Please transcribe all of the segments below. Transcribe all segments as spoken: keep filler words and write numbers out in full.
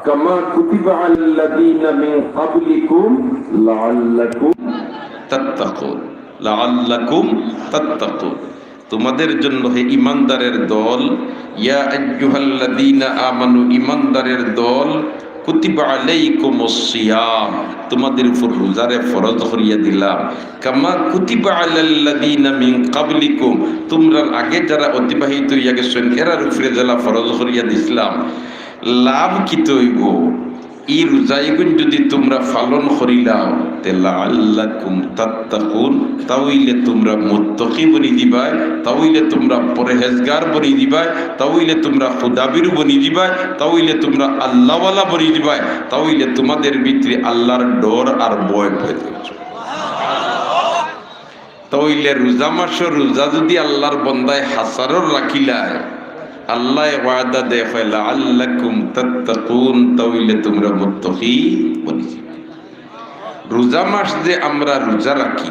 كما كتب على الذين من قبلكم لعلكم تتقون. লাআল্লাকুম তাত্তাকুন। তোমাদের জন্য, হে ঈমানদারের দল, ইয়া আইয়ুহাল্লাযীনা আমানু, ঈমানদারের দল, কুতিবা আলাইকুমুস সিয়াম, তোমাদের উপর রোজারে ফরজ করিয়া দিলাম। কামা কুতিবা আলাল্লাযীনা মিন ক্বাবলিকুম, তোমরার আগে যারা অতিবাহিত হইয়া গেছেন, এরার উপরে যেলা ফরজ করিয়া দিছিলাম। লাভ কিতা অইবো? ই রোজা ইগুন যদি তোমরা পালন করিলাও, তে লাআল্লাকুম তাত্তাকুন, তা অইলে তোমরা মুত্তাকি বনি যিবায়, তা অইলে তোমরা পরহেজগার বনি যিবায়, তা অইলে তোমরা খুদাভীরু বনি যিবায়, তা অইলে তোমরা আল্লাহওয়ালা বনি যিবায়, তা অইলে তোমাদের ভিতরে আল্লাহর ডর আর ভয় পয়দা অইবো। তা অইলে রোজা মাসর রোজা যদি আল্লাহর বন্দায় হাছারর রাখিলায়, আল্লায় ওয়াদা দেয়, কয়, "লাআল্লাকুম তাত্তাকুন", তা অইলে তোমরা মুত্তাকি বনি যিবায়। রোজা মাস যে আমরা রোজা রাখি,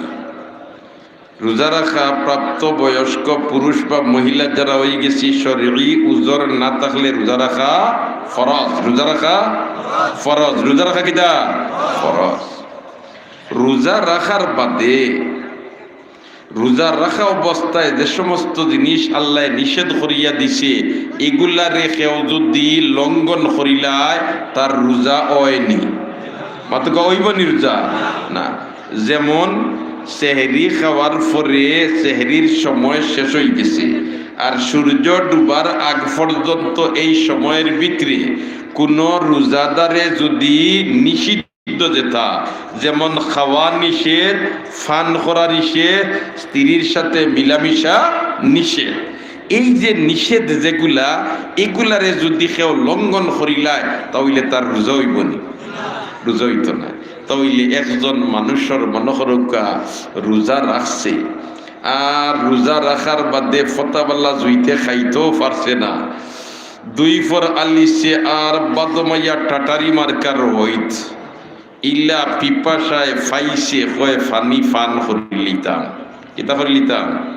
রোজা রাখা প্রাপ্তবয়স্ক পুরুষ বা মহিলা যারা অইগেছি, শরয়ী উজর না থাকলে রোজা রাখা ফরজ। রোজা রাখা ফরজ। রোজা রাখা কিতা? ফরজ। রোজা রাখার বাদে, রোজা রাখা অবস্থায় যে সমস্ত জিনিস আল্লায় নিষেধ করিয়া দিছে, ইগুলারে কেউ যদি লঙ্ঘন করিলায়, তার রোজা অয়নি। মাতকা, অইবো নি রোজা? না। যেমন, সেহরি খাওয়ার পরে সেহরির সময় শেষ অইগেছে, আর সূর্য ডুবার আগ পর্যন্ত এই সময়ের ভিতরে কোনো রোজাদারে যদি নিষিদ্ধ যেটা, যেমন খাওয়া নিষেধ, পান করা নিষেধ, স্ত্রীর সাথে মিলামিশা নিষেধ, এই যে নিষেধ যেগুলা, এগুলারে যদি কেউ লঙ্ঘন করিলায়, তা অইলে তার রোজা অইবো নি? রোজা অইতো না। তা অইলে একজন মানুষর মনো করউক্কা রোজা রাখছে, আর রোজা রাখার বাদে ফতাবালা জুইতে খাইতেও পারছে না, দুই পর আলিছে আর বাদমাইয়া টাটারি মার্কার রইত, ইলা পিপাসায় ফাইছে, কয়, "পানি পান করিলিতাম।" কিতা করিলিতাম?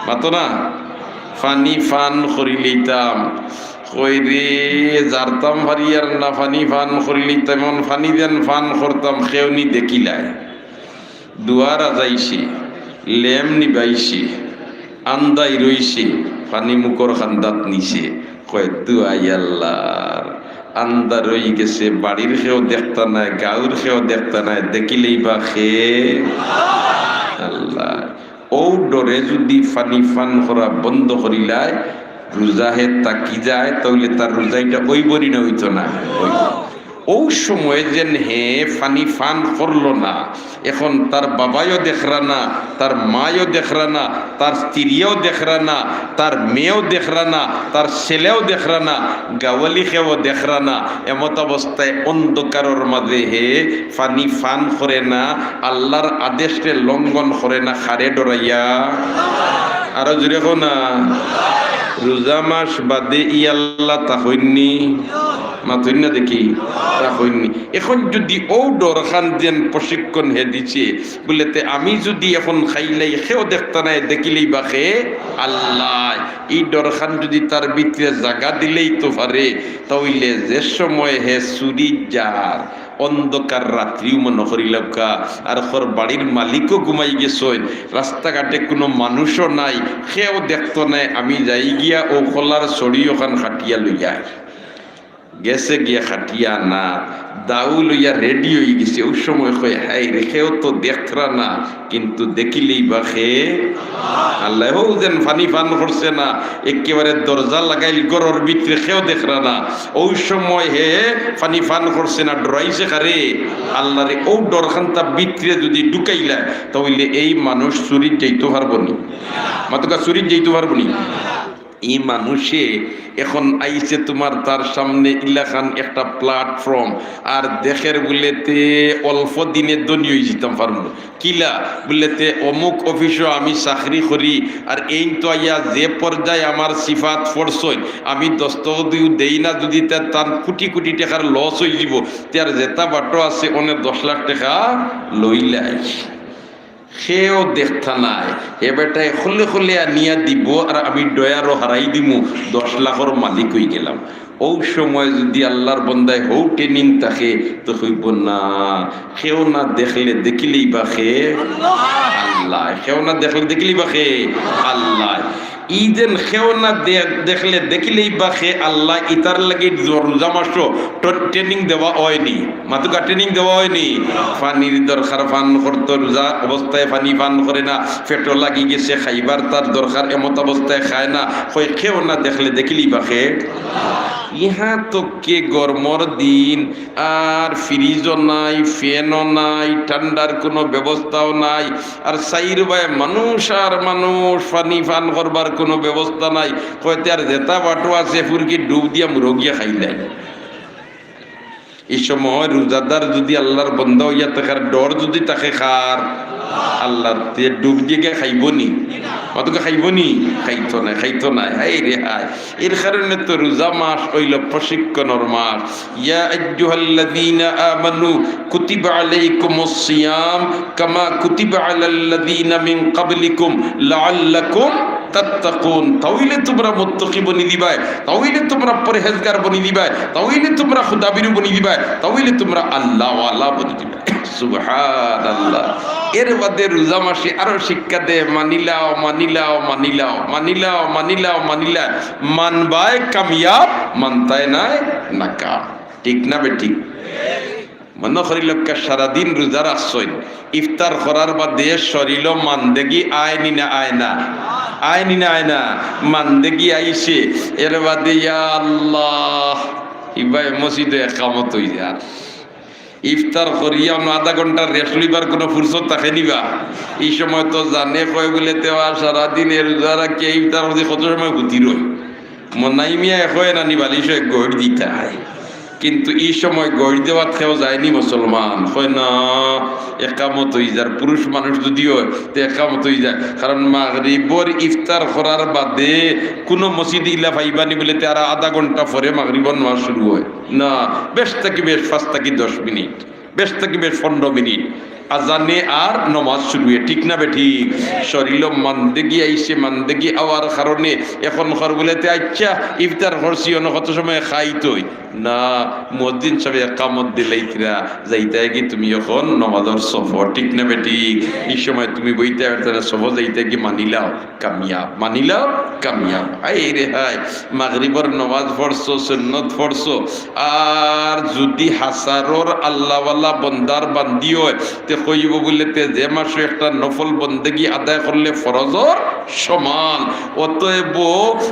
মাতো না? "পানি পান করিলিতাম।" কয়, "রে, জারতাম পারিয়ার না, পানি পান করিলিতাম, এমন পানি যেন পান করতাম, কেউ নি দেখিলায়।" দুয়ার আজাইছে, লেম নিবাইছে, আন্দাই রইছে, পানি মুখর কান্দাত নিছে। কয়, "দুয়াই আল্লাহর, আন্দার অইগেছে, বাড়ির কেউ দেখতা নায়, গাউর কেউ দেখতা নায়, দেখিলেই বা কে?" আল্লাহ। অউ ডরে যদি পানি পান করা বন্ধ করিলায়, রোজা হে থাকি যায়, তা অইলে তার রোজা ইটা অইবো নি না অইতো না? অইবো। অউ সময় যেন হে পানি পান করলো না, এখন তার বাবায়ও দেখরা না, তার মায়ও দেখরা না, তার স্ত্রীয়ও দেখরা না, তার মেয়েও দেখরা না, তার ছেলেও দেখরা না, গাওয়ালি কেউ দেখরা না, এমত অবস্থায় অন্ধকারর মাঝে হে পানি পান করে না, আল্লাহর আদেশরে লঙ্ঘন করে না, কারে ডরাইয়া? আরো জোরে কও না। রোজা মাস বাদে ই আল্লাহ থাকইন নি? মাতইন না দেখি, থাকইন নি? এখন যদি অউ ডরখান যেন প্রশিক্ষণ হে দিছে, বুলে, "তে আমি যদি এখন খাইলাই, কেউ দেখতা নায়, দেখিলেই বা কে?" আল্লাহ। ই ডরখান যদি তার ভিতরে জাগা দিলেই তো পারে, তা অইলে যে সময় হে চুরি যার, অন্ধকার রাত্রিও মনো করিলাউক্কা, আর ঘর বাড়ির মালিকও ঘুমাই গেছইন, রাস্তাঘাটে কোনো মানুষও নাই, কেউ দেখতো নায়, আমি যাই গিয়া অউ কলার ছড়ি অখান কাটিয়া লইয়া আই। গেছে গিয়া কাটিয়া না, দাউ লইয়া রেডি অইগেছে। অউ সময় কয়, "হায় রে, কেউ তো দেখরা না, কিন্তু দেখিলেই বা কে?" আল্লাহ। অউ যেন পানি পান করছে না, একেবারে দরজা লাগাইল, ঘরর ভিতরে কেউ দেখরা না। অউ সময় হে পানি পান করছে না, ডরাইছে কারে? আল্লাহরে। অউ ডরখান তা ভিতরে যদি ঢুকাইলা, তা অইলে এই মানুষ চুরিত যাইতো পারবো নি? মাতকা, চুরিত যাইতো পারবো নি? ই মানুষে এখন আইছে তুমার, তার সামনে ইলাখান একটা platform, আর দেখের বুলে তে অল্প দিনে ধনী অইযিতাম পারমু। কিলা? বুলে তে অমুক অফিসো আমি চাকরি করি, আর এইন তো আইয়া যে পর্যায়ে আমার সিফাত পড়ছইন, আমি দস্তখত দেই না যুদি তে তান কুটি কুটি টেকার লস অইযিবো, তে আর যেতা বাটো আছে অনে দশ লাখ টেকা লইলাই। কেউ দেখতা নায়, হে বেটায় খুলে খুলে আনিয়া দিবো, আর আমি ডয়ারো হারাই দিমু, দশ লাখর মালিক অইগেলাম। অউ সময় যুদি আল্লার বন্দায় হউ training থাকে, তে কইবো না, কেউ না দেখলে দেখিলেই বা কে আল্লায়, কেউ না দেখলে দেখিলেই বা কে আল্লায়। ই যেন কেউ না দে-, দেখলে দেখিলেই বা কে আল্লায়, ইতার লাগি রোজা মাসো ট-, training দেওয়া অয়নি। মাতুকা training দেওয়া অয়নি। পানির দরকার পান করতো, রোজা অবস্থায় পানি পান করে না, পেটো লাগি গেছে, খাইবার তার দরকার, এমত অবস্থায় খায় না। কয়, কেউ না দেখলে দেখিলেই বা কে। ইহা তো কে গরমর দিন, আর ফ্রিজও নাই, ফ্যানও নাই, ঠান্ডার কুনু ব্যবস্থাও নাই, আর চাইর বায় মানুষ আর মানুষ, পানি পান করবার কুনু ব্যবস্থা নাই। কয়, তে আর যেতা বাটো আছে, ফুরকি ডুব দিয়া মুরগিয়ে খাইলাই। ই সময় রোজাদার যুদি আল্লার বন্দা অইয়া থাকার ডর যুদি থাকে কার, আল্লার, তে ডুব দিয়া গিয়া খাইবো নি? মাতুকা খাইবো নি? খাইতো নায়, খাইতো নায়। হায় রে হায়। এর কারণে তো রোজা মাস অইলো প্রশিক্ষণর মাস। ইয়া আইয়ুহাল্লাযীনা আমানু কুতিবা আলাইকুমুস সিয়াম কামা কুতিবা আলাল্লাযীনা মিন ক্বাবলিকুম লাআল্লাকুম তাত্তাকুন। তাইলে তুমরা মুত্তাকি বনি দিবায়, তাইলে তুমরা পরহেজগার বনি দিবায়, তাইলে তুমরা খুদাভীরু বনি দিবায়, তাইলে তুমরা আল্লাহওয়ালা বনি দিবায়। সুবহানাল্লাহ। এর বাদে রোজা মাসে আরো শিক্ষা দেয়, মানিলাও, মানিলাও, মানিলাও, মানিলাও, মানিলাও, মানিলাও। মানবায় কামিয়াব, মানতায় নায় নাকাম। ঠিক না বেঠিক? মনো করিলাউক্কা সারাদিন রোজা রাখছইন, ইফতার করার বাদে শরীলো মান্দেগি আয় নি না আয় না? আয় নি না আয় না? মান্দেগি আইছে, এর বাদে ইয়া আল্লাহ, ইবায় মসজিদো একামত অইযার। ইফতার করিয়া অনো আধা ঘন্টা rest লইবার কুনু ফুরসত থাকে নি বা? ই সময় তো জানে কয় বুলে, তেওয়া সারাদিন এ রোজা রাখিয়া ইফতার করছি, কত সময় হুতি রয়। মনাই মিয়ায় কয় না নি, বালিশো এক গইড় দিতা অয়। কিন্তু ই সময় গইড় দেওয়াত কেউ যায় নি মুসলমান, কয় না, একামত অইযার, পুরুষ মানুষ যুদি অয়, তে একামত অইযার। কারণ মাগরিবর ইফতার করার বাদে কুনু মসজিদ ইলা পাইবা নি বুলে, তে আর আধা ঘন্টা পরে মাগরিবর নমাজ শুরু অয় না, বেশ থাকি বেশ পাঁচ থাকি দশ মিনিট। বেশ থাকি বেশ পনরো মিনিট, আজানে আর নমাজ শুরু অয়, ঠিক না বেঠিক? শরীলো মান্দেগি আইছে, মান্দেগি আওয়ার কারণে এখন কর বুলে, তে আইচ্ছা, ইফতার করছি, অনো কত সময় খাইতই? না, মুয়াজ্জিন সাবে একামত দিলাইতরা, যাইতায়গি তুমি এখন নমাজর সফো, ঠিক না বেঠিক? ই সময় তুমি বইতায় পারতায় না, সফো যাইতায়গি মানিলাও। কামিয়াব, মানিলাও কামিয়াব। হায় রে হায়, মাগরিবর নমাজ পড়ছো, সুন্নত পড়ছো, আর যুদি হাছারর আল্লাহওয়ালা বন্দার বান্দি অয়, তে কইবো বুলে, তে যে মাসো একটা নফল বন্দেগি আদায় করলে ফরজর সমান, অতএব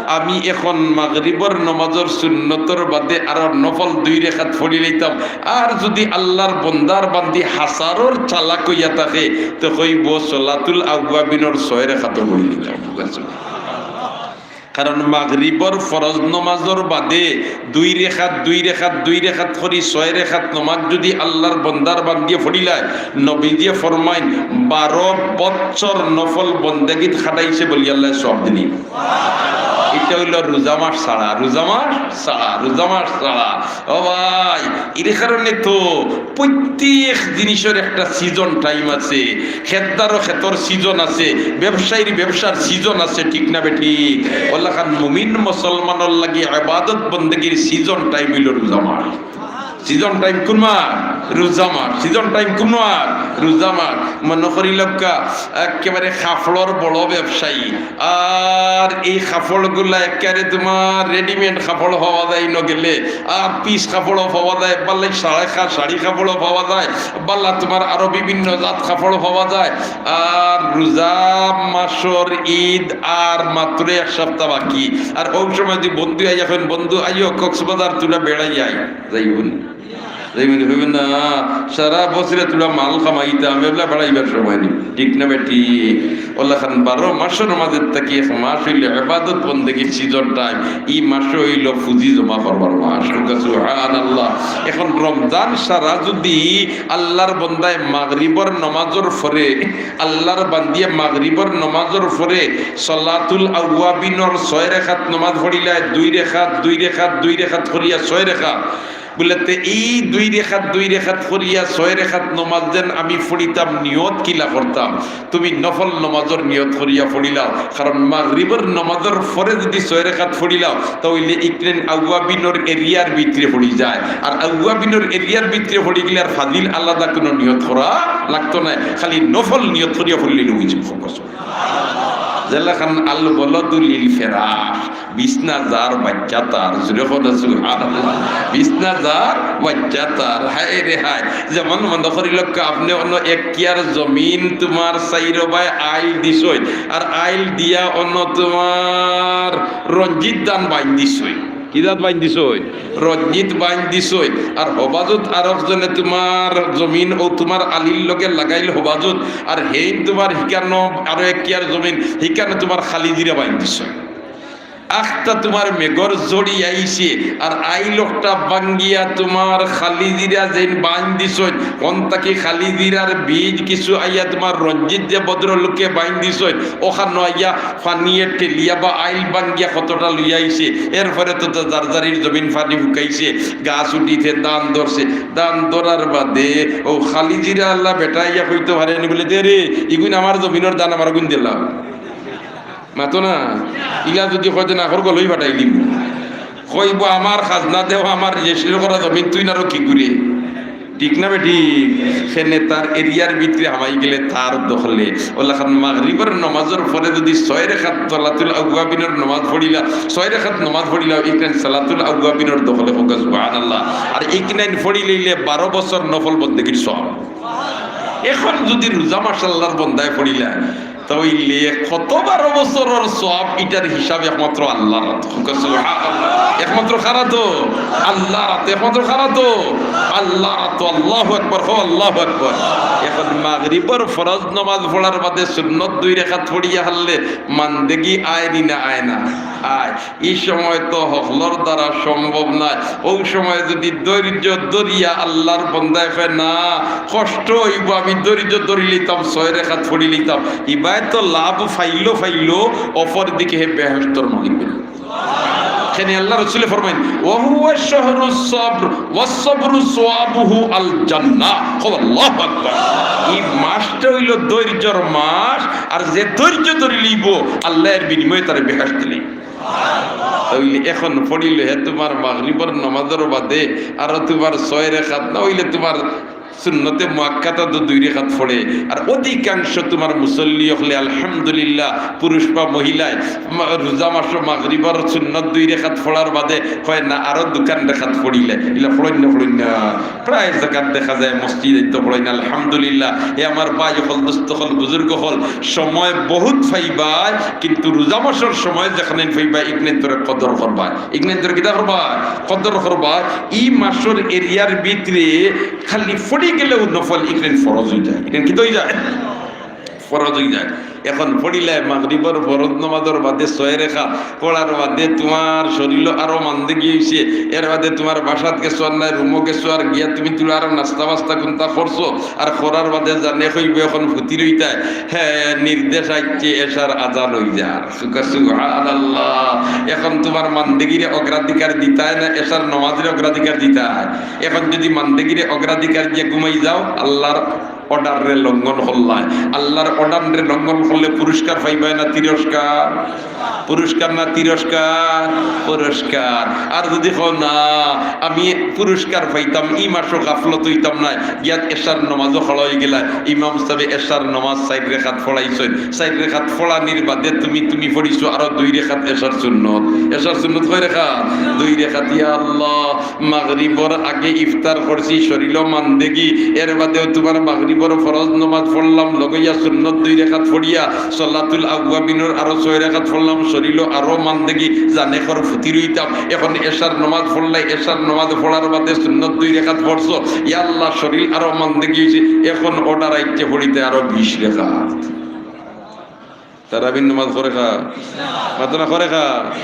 আমি এখন মাগরিবর নমাজর সুন্নতর বাদে আরো নফল দুই রেকাত পড়িলাইতাম। আর যুদি আল্লার বন্দার বান্দি হাছারর চালাক অইয়া থাকে, তে কইবো সলাতুল আওয়াবিনর ছয় রেকাতও পড়িলিতাম। কারণ মাগরিবর ফরজ নমাজর বাদে দুই রেকাত, দুই রেকাত, দুই রেকাত করি ছয় রেকাত নমাজ যুদি আল্লার বন্দার বান্দিয়ে পড়িলায়, নবীজিয়ে ফরমাইন, বারো বছর নফল বন্দেগিত খাটাইছে বলি আল্লায় সওয়াব দিলিন। ইটা অইলো রোজা মাস ছাড়া, রোজা মাস ছাড়া, রোজা মাস ছাড়া। ও ভাই, এর কারণে তো প্রত্যেক জিনিসর একটা season time আছে। খেতদারও খেতর season আছে, ব্যবসায়ীর ব্যবসার season আছে, ঠিক না বেঠিক? অলাখান মুমিন মুসলমানর লাগি ইবাদত বন্দেগির season time অইলো রোজা মাস। Season time কুন মাস? রোজা মাস। Season time কুন মাস? রোজা মাস। মনো করিলাউক্কা, একেবারে কাপড়র বড় ব্যবসায়ী, আর এই কাপড়গুলা একেবারে তুমার readymade কাপড় পাওয়া যায়, ইনো গেলে আর piece কাপড়ও পাওয়া যায়, বালা শাড়ি কা-, শাড়ি কাপড়ও পাওয়া যায়, বালা তুমার আরো বিভিন্ন জাত কাপড় পাওয়া যায়। আর রোজা মাসর ঈদ আর মাত্র এক সপ্তাহ বাকি। আর অউ সময় যুদি বন্ধু আইয়া কইন, "বন্ধু আইও, কক্সবাজার তুলা বেড়াই আই", যাইবো নি? যাইবো নি? কইবো না, সারা বছরে তুলা মাল কামাইতাম, এবলা বেড়াইবার সময় নি। ঠিক না বেঠিক? অলাখান বারো মাসর মাঝে থাকি এক মাস অইলো ইবাদত বন্দেগির season time। ই মাসও অইলো পুঁজি জমা করবার মাস। কউক্কা সুবহানাল্লাহ। এখন রমজান সারা যুদি আল্লার বন্দায় মাগরিবর নমাজর পরে, আল্লার বান্দিয়ে মাগরিবর নমাজর পরে সলাতুল আওয়াবিনর ছয় রেকাত নমাজ পড়িলায়, দুই রেকাত, দুই রেকাত, দুই রেকাত করিয়া ছয় রেকাত। বুলে, "তে ই দুই রেখাত দুই রেখাত করিয়া ছয় রেখাত নমাজ যেন আমি পড়িতাম, নিয়ত কিলা করতাম?" তুমি নফল নমাজর নিয়ত করিয়া পড়িলাও, কারণ মাগরিবর নমাজর পরে যদি ছয় রেখাত পড়িলাও, তা অইলে ইকরাইন আউয়াবিনর এরিয়ার ভিতরে পড়ি যায়। আর আউয়াবিনর এরিয়ার ভিতরে পড়ি গেলে আর ফাজিল আলাদা কোনো নিয়ত করা লাগতো না, খালি নফল নিয়ত করিয়া পড়লে অইযিবো। যেলাখান আল ওয়ালাদু লিল ফিরাশ, বিছনা যার বাচ্চা তার, জোরে কও না সুবহানাল্লাহ, বিছনা যার বাচ্চা তার। হায় রে হায়, যেমন মনো করিলাউক্কা আপনে অনো এক কিয়ার জমিন তুমার চাইরোবায় আইল দিছইন, আর আইল দিয়া অনো তুমার রঞ্জিত ধান বাইন দিছইন। কি ধান বাইন দিছইন? রঞ্জিত বাইন দিছইন। আর হবাজুত আরক জনে তুমার জমিন অউ তুমার আলির লগে লাগাইল হবাজুত, আর হেইন তুমার হিকানো আরো এক কিয়ার জমিন, হিকানো তুমার খালি জিরা বাইন দিছইন। আখতা তুমার মেঘর ঝড়ি আইছে, আর আইল অকটা ভাঙ্গিয়া তুমার খালি জিরা যেইন বাইন দিছইন, অন থাকি খালি জিরার বীজ কিছু আইয়া তুমার রঞ্জিত যে ভদ্রলোকে বাইন দিছইন, অখানো আইয়া পানিয়ে ঠেলিয়া বা আইল ভাঙ্গিয়া কতটা লইয়া আইছে। এরপরে তো যার যারির জমিন পানি ফুকাইছে, গাছ উঠিছে, ধান ধরছে। ধান ধরার বাদে অউ খালি জিরা আলা বেটা আইয়া কইতো পারে নি বুলে, "দে রে, ইগুইন আমার জমিনর ধান, আমারগুইন দিলাও।" মাতো না, ইলা যদি কয় তে নাকর গলই ফাটাই দিবো। কইবো, "আমার খাজনা দেওয়া, আমার রেজিস্ট্রি করা জমিন, তুইন আরো কি করে?" ঠিক না বেঠিক? হেনে তার এরিয়ার ভিতরে হামাই গেলে তার দখলে। অলাখান মাগরিবর নমাজর পরে যদি ছয় রেখাত সালাতুল আউয়াবিনর নমাজ পড়িলা, ছয় রেখাত নমাজ পড়িলা, ইকরাইন সালাতুল আউয়াবিনর দখলে, কউক্কা সুবহানাল্লাহ। আর ইকরাইন পড়িলাইলে বারো বছর নফল বন্দেগির সওয়াব। এখন যদি রোজা মাস আল্লার বন্দায় পড়িলা, তা অইলে কত বারো বছরর সওয়াব, ইটার হিসাব একমাত্র আল্লার আতো। কউক্কা সুবহানাল্লাহ। একমাত্র কার আতো? আল্লার আতো। একমাত্র কার আতো? আল্লার আতো। আল্লাহু আকবার, কও আল্লাহু আকবার। এখন মাগরিবর ফরজ নমাজ পড়ার বাদে সুন্নত দুই রেখাত পড়িয়া হারলে মান্দেগি আয় নি না আয় না? আয়। ই সময় তো হকলর দ্বারা সম্ভব নায়। অউ সময় যদি ধৈর্য ধরিয়া আল্লার বন্দায় কয়, "না, কষ্ট অইবো, আমি ধৈর্য ধরি লইতাম, ছয় রেখাত পড়ি লইতাম", ইবায় তো লাভ পাইলো পাইলো, অপর দিকে হে বেহেশতর মালিক অইলো। কেনে আল্লার রসুলে ফরমাইন, "ওয়া হুয়া শাহরুস সবর, ওয়াস সবরু সওয়াবুহু আল জান্নাহ।" কও আল্লাহু আকবার। ই মাসটা অইলো ধৈর্যর মাস, আর যে ধৈর্য ধরি লইবো, আল্লায় এর বিনিময়ে তারে বেহেশত দিলে। অইলে এখন পড়িলে হে তুমার মাগরিবর নমাজর বাদে আরো তুমার ছয় রেখাত, না অইলে তুমার সুন্নতে মুআক্কাদা তো দুই রেখাত পড়ে। আর অধিকাংশ তুমার মুসল্লি অকলে আলহামদুলিল্লাহ, পুরুষ বা মহিলায় মা-, রোজা মাসো মাগরিবর সুন্নত দুই রেখাত পড়ার বাদে কয়, "না, আরো দুখান রেখাত পড়িলে।" ইলা পড়ইন না, পড়ইন না। প্রায় জাগাত দেখা যায় মসজিদো তো পড়ইন না। আলহামদুলিল্লাহ। এ আমার ভাই অকল, দোস্ত অকল, বুজুর্গ অকল, সময় বহুত পাইবায়, কিন্তু রোজা মাসর সময় যেখানে পাইবায়, ইখানে তোরে কদর করবায়, ইখানে তোরে কিতা করবায়? কদর করবায়। ই মাসর এরিয়ার ভিতরে খালি পড়ি গেলেও নফল, ইখানে ফরজ অই যায়। ইখানে কিতা অই যায়? ফরজ অই যায়। এখন পড়িলায় মাগরিবর ফরজ নমাজর বাদে ছয় রেখাত, পড়ার বাদে তুমার শরীলো আরো মান্দেগি অইছে, এর বাদে তুমার বাসাত গেছো আর নায়, রুমো গেছো আর গিয়া তুমি তুলা আরো নাস্তা বাস্তা কুন্তা করছো, আর করার বাদে জানে কইবো এখন ফুতি রইতায়, হে নির্দেশ আইছে এশার আজান অই যার। কউক্কা সুবহানাল্লাহ। এখন তুমার মান্দেগিরে অগ্রাধিকার দিতায় না এশার নমাজরে অগ্রাধিকার দিতায়? এখন যদি মান্দেগিরে অগ্রাধিকার দিয়া ঘুমাই যাও, আল্লার অর্ডাররে লঙ্ঘন করলায়। আল্লার অর্ডাররে লঙ্ঘন করলে পুরস্কার পাইবায় না তিরস্কার? পুরস্কার না তিরস্কার? পুরস্কার। আর যদি কও, "না, আমি পুরস্কার পাইতাম, ই মাসো গাফলত অইতাম নায়, ইয়াত এশার নমাজো খাড়া অই গেলায়, ইমাম সাবে এশার নমাজ চাইর রেখাত পড়াইছইন, চাইর রেখাত পড়ানির বাদে তুমি, তুমি পড়িছো আরো দুই রেখাত এশার সুন্নত।" এশার সুন্নত কয় রেখাত? দুই রেখাত। ইয়া আল্লাহ, মাগরিবর আগে ইফতার করছি, শরীলো মান্দেগি, এর বাদেও তুমার মাগরিবর ফরজ নমাজ পড়লাম, লগইয়া সুন্নত দুই রেখাত পড়িয়া, সালাতুল আউয়াবিনর আরো ছয় রেখাত পড়লাম, শরীলো আরো মান্দেগি, জানে কর ফুতি রইতাম। এখন এশার নমাজ পড়লাই, এশার নমাজ পড়ার বাদে সুন্নত দুই রেখাত পড়ছো, ইয়া আল্লাহ, শরীল আরো মান্দেগি অইছে, এখন অর্ডার আইছে পড়িতে আরো বিশ রেখাত। তারাবির নামাজ কয় রেখাত? মাতো না, কয় রেখাত?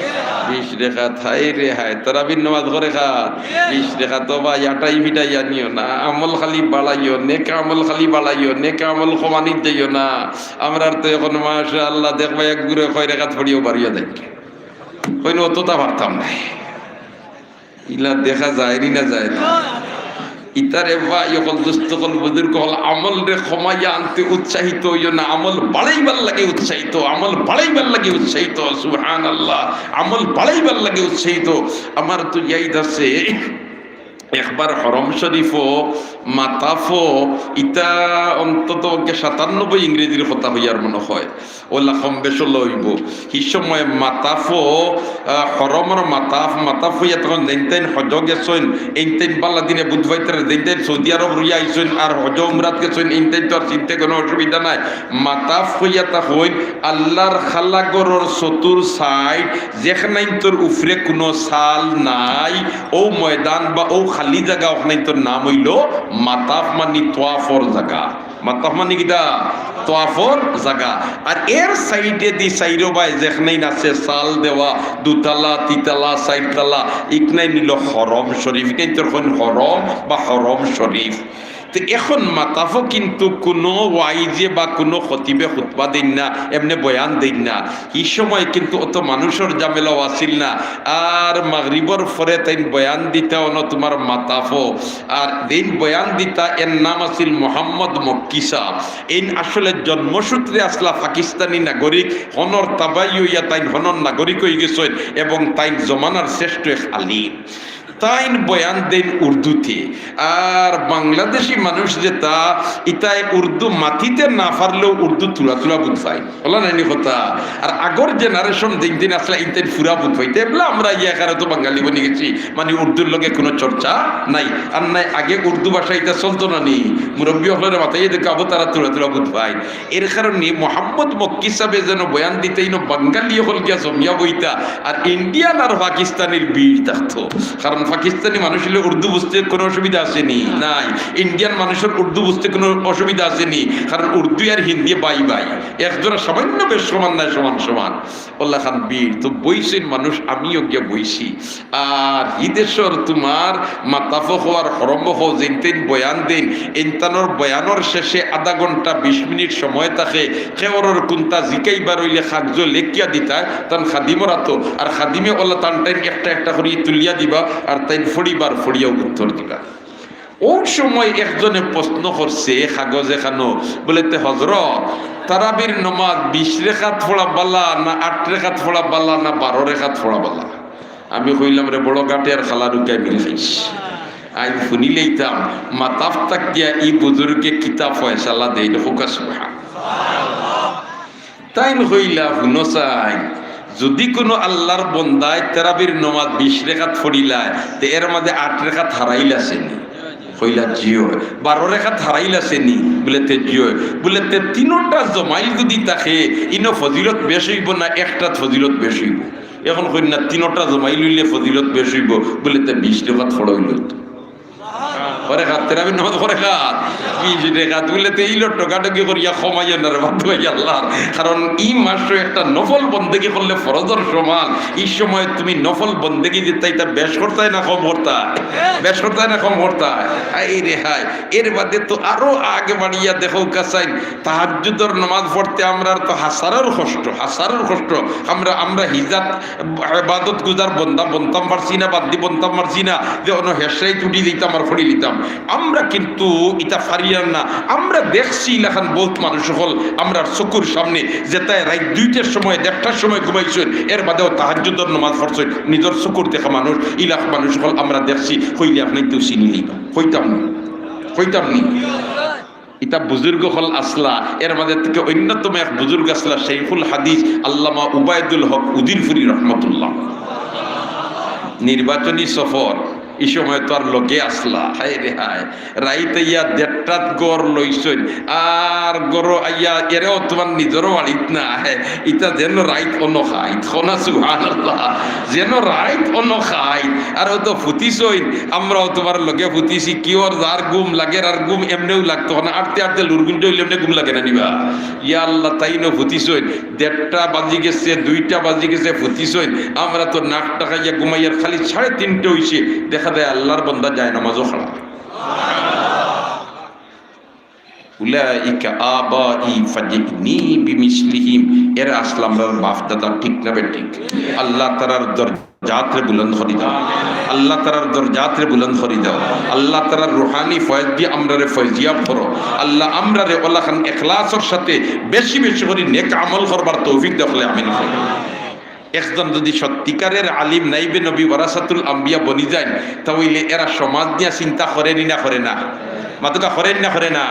বিশ রেখাত। হায় রে হায়, তারাবির নামাজ কয় রেখাত? বিশ রেখাত। ও ভাই, আটাই পিটাই আনিও না, আমল খালি বাড়াইও, নেক আমল খালি বাড়াইও, নেক আমল কমানিত যাইও না। আমরার তো এখন মাশাআল্লাহ দেখবা এক গুড়ে কয় রেখাত পড়িয়াও বাড়িয়া যাইগি। কইন অততা পারতাম নায়। ইলা দেখা যায় নি না যায় না? ইতারে ভাই অকল, দোস্ত অকল, বুজুর্গ অকল, আমলরে কমাইয়া আনতে উৎসাহিত অইও না, আমল বাড়াইবার লাগি উৎসাহিত, আমল বাড়াইবার লাগি উৎসাহিত। সুবহানাল্লাহ, আমল বাড়াইবার লাগি উৎসাহিত। আমার তো ইয়াদ আছে, একবার হরম শরীফো মাতাফো, ইতা অন্তত সাতানব্বই ইংরেজির কথা অইয়ার মনো অয়, অউলা কম বেশ অইবো। হি সময় মাতাফো, আহ, হরমর মাতাফ, মাতাফ অইয়া তখন যেইন তাইন হজো গেছইন, এইন তাইন বালা দিনে বুধ ভাইতারা যেইন তাইন সৌদি আরব রইয়া আইছইন, আর হজো উমরাত গেছইন, এইন তাইন তো আর চিনতে কুনু অসুবিধা নাই। মাতাফ অইয়া তখন আল্লার খালা ঘরর চতুর side যেখানাইন্তর উপরে কুনু ছাল নাই, অউ ময়দান বা অউ খালি জাগা, অখানাইন্তর নাম অইলো মাতাফ, মানি তোয়াফর জাগা। মাতাফ মানি কিতা? তোয়াফর জাগা। আর এর side-এ দি চাইরোবায় যেখানাইন আছে ছাল দেওয়া, দুতলা, তিতলা, চাইরতলা, ইখানাইন অইলো হরম শরীফ, ইখানাইন্তর কইন হরম বা হরম শরীফ। তো এখন মাতাফো কিন্তু কুনু ওয়াইজে বা কুনু খতিবে খুতবা দেইন না, এমনে বয়ান দেইন না। হি সময় কিন্তু অত মানুষর ঝামেলাও আছিল না। আর মাগরিবর পরে তাইন বয়ান দিতা অনো তুমার মাতাফো। আর যেইন বয়ান দিতা, এর নাম আছিল মোহাম্মদ মক্কি সাব। এইন আসলে জন্মসূত্রে আছলা পাকিস্তানি নাগরিক, হনর তাবাই অইয়া তাইন হনর নাগরিক অইগেছইন এবং তাইন জমানার শ্রেষ্ঠ এক আলিম। তাইন বয়ান দেইন উর্দুতে। আর বাংলাদেশি মানুষ যেতা, ইতায় উর্দু মাতিতে না পারলেও উর্দু থুড়া থুড়া বুঝ পাইন। অলা নায়নি কথা? আর আগর generation যেইন তাইন আছলা, এইন তাইন পুরা বুঝ পাইতা। এবলা আমরা ইয়া কারে তো বাঙালি বনি গেছি, মানি উর্দুর লগে কুনু চর্চা নাই। আর নায় আগে উর্দু ভাষা ইতা চলতো না নি, মুরব্বি অকলরে মাতাইয়া দেখাইবো, তারা থুড়া থুড়া বুঝ পাইন। এর কারণে মোহাম্মদ মক্কি সাবে যেন বয়ান দিতা, ইনো বাঙালি অকল গিয়া জমিয়া বইতা, আর ইন্ডিয়ান আর পাকিস্তানির ভিড় থাকতো। কারণ পাকিস্তানি মানুষ অইলে উর্দু বুঝতে কুনু অসুবিধা আছে নি? নাই। ইন্ডিয়ান মানুষর উর্দু বুঝতে কুনু অসুবিধা আছে নি? কারণ উর্দু আর হিন্দি ভাই ভাই, এক জোড়া সামান্য বেশ সমান নায়, সমান সমান। অলাখান ভিড় তো বইছইন মানুষ, আমিও গিয়া বইছি। আর হি দেশর তুমার মাতাফো অর হরমো অ যেইন তাইন বয়ান দেইন, এইন তানর বয়ানর শেষে আধা ঘন্টা বিশ মিনিট সময় থাকে। কেউরর কুন্তা জিকাইবার অইলে কাগজো লেখিয়া দিতা তান খাদিমর আতো, আর খাদিমে অলা তান তাইন একটা একটা করি তুলিয়া দিবা, আর তাইন পড়িবার, পড়িয়াও উত্তর দিবা। অউ সময় একজনে প্রশ্ন করছে কাগজ এখানো, বুলে, "তে হজরত, তারাবির নমাজ বিশ রেকাত পড়া বালা না আট রেকাত পড়া বালা না বারো রেকাত পড়া বালা?" আমি কইলাম, "রে বড় গাটে আর খালা ঢুকাই মিল খাইস।" আইজ হুনিলাইতাম, মাতাফ থাকিয়া ই বুজুর্গে কিতা ফয়সালা দেইন, কউক্কা সুবহান। তাইন কইলা, "হুনো চাই, যুদি কুনু আল্লার বন্দায় তারাবির নমাজ বিশ রেকাত পড়িলায়, তে এর মাঝে আট রেকাত হারাইল আছে নি?" কইলা, "জি অয়।" "বারো রেকাত হারাইল আছে নি?" বুলে, "তে জি অয়।" বুলে, "তে তিনোটা জমাইল যুদি থাকে, ইনো ফজিলত বেশ অইবো না একটাত ফজিলত বেশ অইবো?" এখন কইন না, "তিনোটা জমাইল অইলে ফজিলত বেশ অইবো।" বুলে, "তে বিশ রেকাত পড়া অইলো তো।" কয় রেকাত, তারাবির নমাজ কয় রেকাত? বিশ রেকাত। বুলে, "তে ইলো টোকাটুকি করিয়া কমাইও না রে বান্দা আল্লার। কারণ ই মাসো একটা নফল বন্দেগি করলে ফরজর সমান। ই সময় তুমি নফল বন্দেগি যেতা, ইতা বেশ করতায় না কম করতায়? বেশ করতায় না কম করতায়?" হায় রে হায়। এর বাদে তো আরো আগে বাড়িয়া দেখো কাছাইন, তাহাজ্জুদর নমাজ পড়তে আমরার তো হাজারর কষ্ট, হাজারর কষ্ট। আমরা, আমরা হিজাত এবাদত গুজার বন্দা বনতাম পারছি না, বান্দি বনতাম পারছি না, যে অনো হেশাই ছুটি দিতাম আর পড়ি দিতাম। আমরা কিন্তু ইতা পারিয়ার না। আমরা দেখছি ইলাখান বউত মানুষ অকল আমরার চকুর সামনে, যেতায় রাইত দুইটার সময়, দেড়টার সময় ঘুমাইছইন, এর বাদেও তাহাজ্জুদর নমাজ পড়ছইন, নিজর চকুর দেখা মানুষ, ইলাখ মানুষ অকল আমরা দেখছি, কইলে আপনাইনতেউ চিনিলিবা। কইতাম নি? কইতাম নি? ইতা বুজুর্গ অকল আছলা, এর মাঝে থাকি অন্যতম এক বুজুর্গ আছলা, শাইখুল হাদিস আল্লামা উবায়দুল হক উদিরপুরি রহমতুল্লাহ। নির্বাচনী সফর, ই সময় তো আর লগে আছলা, হায় রে হায়, রাইত আইয়া দেড়টাত ঘর লইছইন, আর ঘরো আইয়া এরেও তুমার নিজরও বাড়িত না, হায়, ইতা যেন রাইত অনো খাইত, কনা সুবহানাল্লাহ, যেন রাইত অনো খাইত। আর অউ তো ফুতিছইন, আমরাও তুমার লগে ফুতিছি, কিওর যার ঘুম লাগের আর ঘুম এমনেউ লাগতো না, আটতে আটতে লুরগুঞ্জ অইলে এমনে ঘুম লাগে না নিবা। ইয়া আল্লাহ, তাইনও ফুতিছইন, দেড়টা বাজি গেছে, দুইটা বাজি গেছে, ফুতিছইন, আমরা তো নাক ডাকাইয়া ঘুমাইয়ার, খালি সাড়ে তিনটা অইছে, দেখা যায় আল্লার বন্দা যায় নামাজও খাড়া। উলাইকা আবাই ফাজিনি বিমিসলিহিম, এরা আছলা আমরার বাপ দাদা, ঠিক না বেঠিক? আল্লাহ তারার দরজা দরজাতরে বুলন্দ করি দাও। আল্লাহ তারার দরজাতরে বুলন্দ করি দাও। আল্লাহ তারার রুহানি ফয়েজ দিয়া আমরারে ফয়েজিয়াব করো। আল্লাহ আমরারে ওলাখান এখলাসর সাথে বেশি বেশি করি নেক আমল করবার তৌফিক দেও, অকলে আমিন। একজন যদি সত্যিকারের আলিম, নাইবে নবী, ওয়ারাসাতুল আম্বিয়া বনি যাইন, তা অইলে এরা সমাজ নিয়া চিন্তা করে নি না করে না? মাতুক্কা, করে নি না করে না?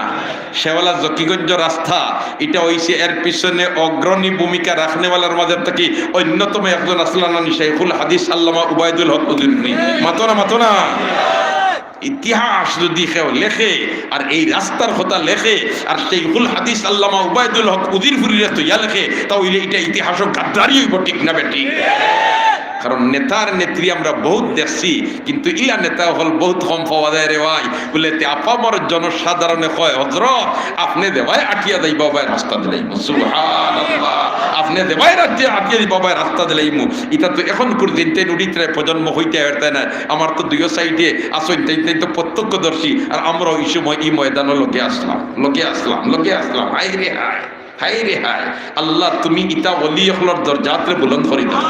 শেওলা জকিগঞ্জ রাস্তা, ইটা অইছে এর পিছনে অগ্রণী ভূমিকা রাখনেওয়ালার মাঝে থাকি অন্যতম একজন আছলা নানি শাইখুল হাদিস আল্লামা উবায়দুল হক উজিরপুরি। মাতো না, মাতো না? ইতিহাস যদি কেউ লেখে আর এই রাস্তার কথা লেখে আর শাইখুল হাদিস আল্লামা উবায়দুল হক উজিরপুরিরে থইয়া লেখে, তা অইলে ইটা ইতিহাসও গাদ্দারি অইবো, ঠিক না বেঠিক? কারণ নেতার নেত্রী আমরা বহুত দেখছি, কিন্তু ইলা নেতা অকল বহুত কম পাওয়া যায় রে ভাই। বুলে, তে আপামর জনসাধারণে কয়, "হজরত, আপনে যেবায় আটিয়া যাইবা, ওবায় রাস্তা দিলাইমু।" সুবহানাল্লাহ। "আপনে যেবায় রাস্তা আটিয়া যাইবা, ওবায় রাস্তা দিলাইমু।" ইটা তো এখন পর্যন্ত উড়িত্রায় প্রজন্ম অইতে পারতায় না। আমার তো দুইও সাইডে আছইন, তাইন, তাইন তো প্রত্যক্ষদর্শী। আর আমরাও ই সময় ই ময়দানো লগে আছলাম, লগে আছলাম, লগে আছলাম। হায় রে হায়। হায় রে হায়, আল্লাহ, তুমি ইতা ওলি অকলর দরজাতরে বুলন্দ করি দাও।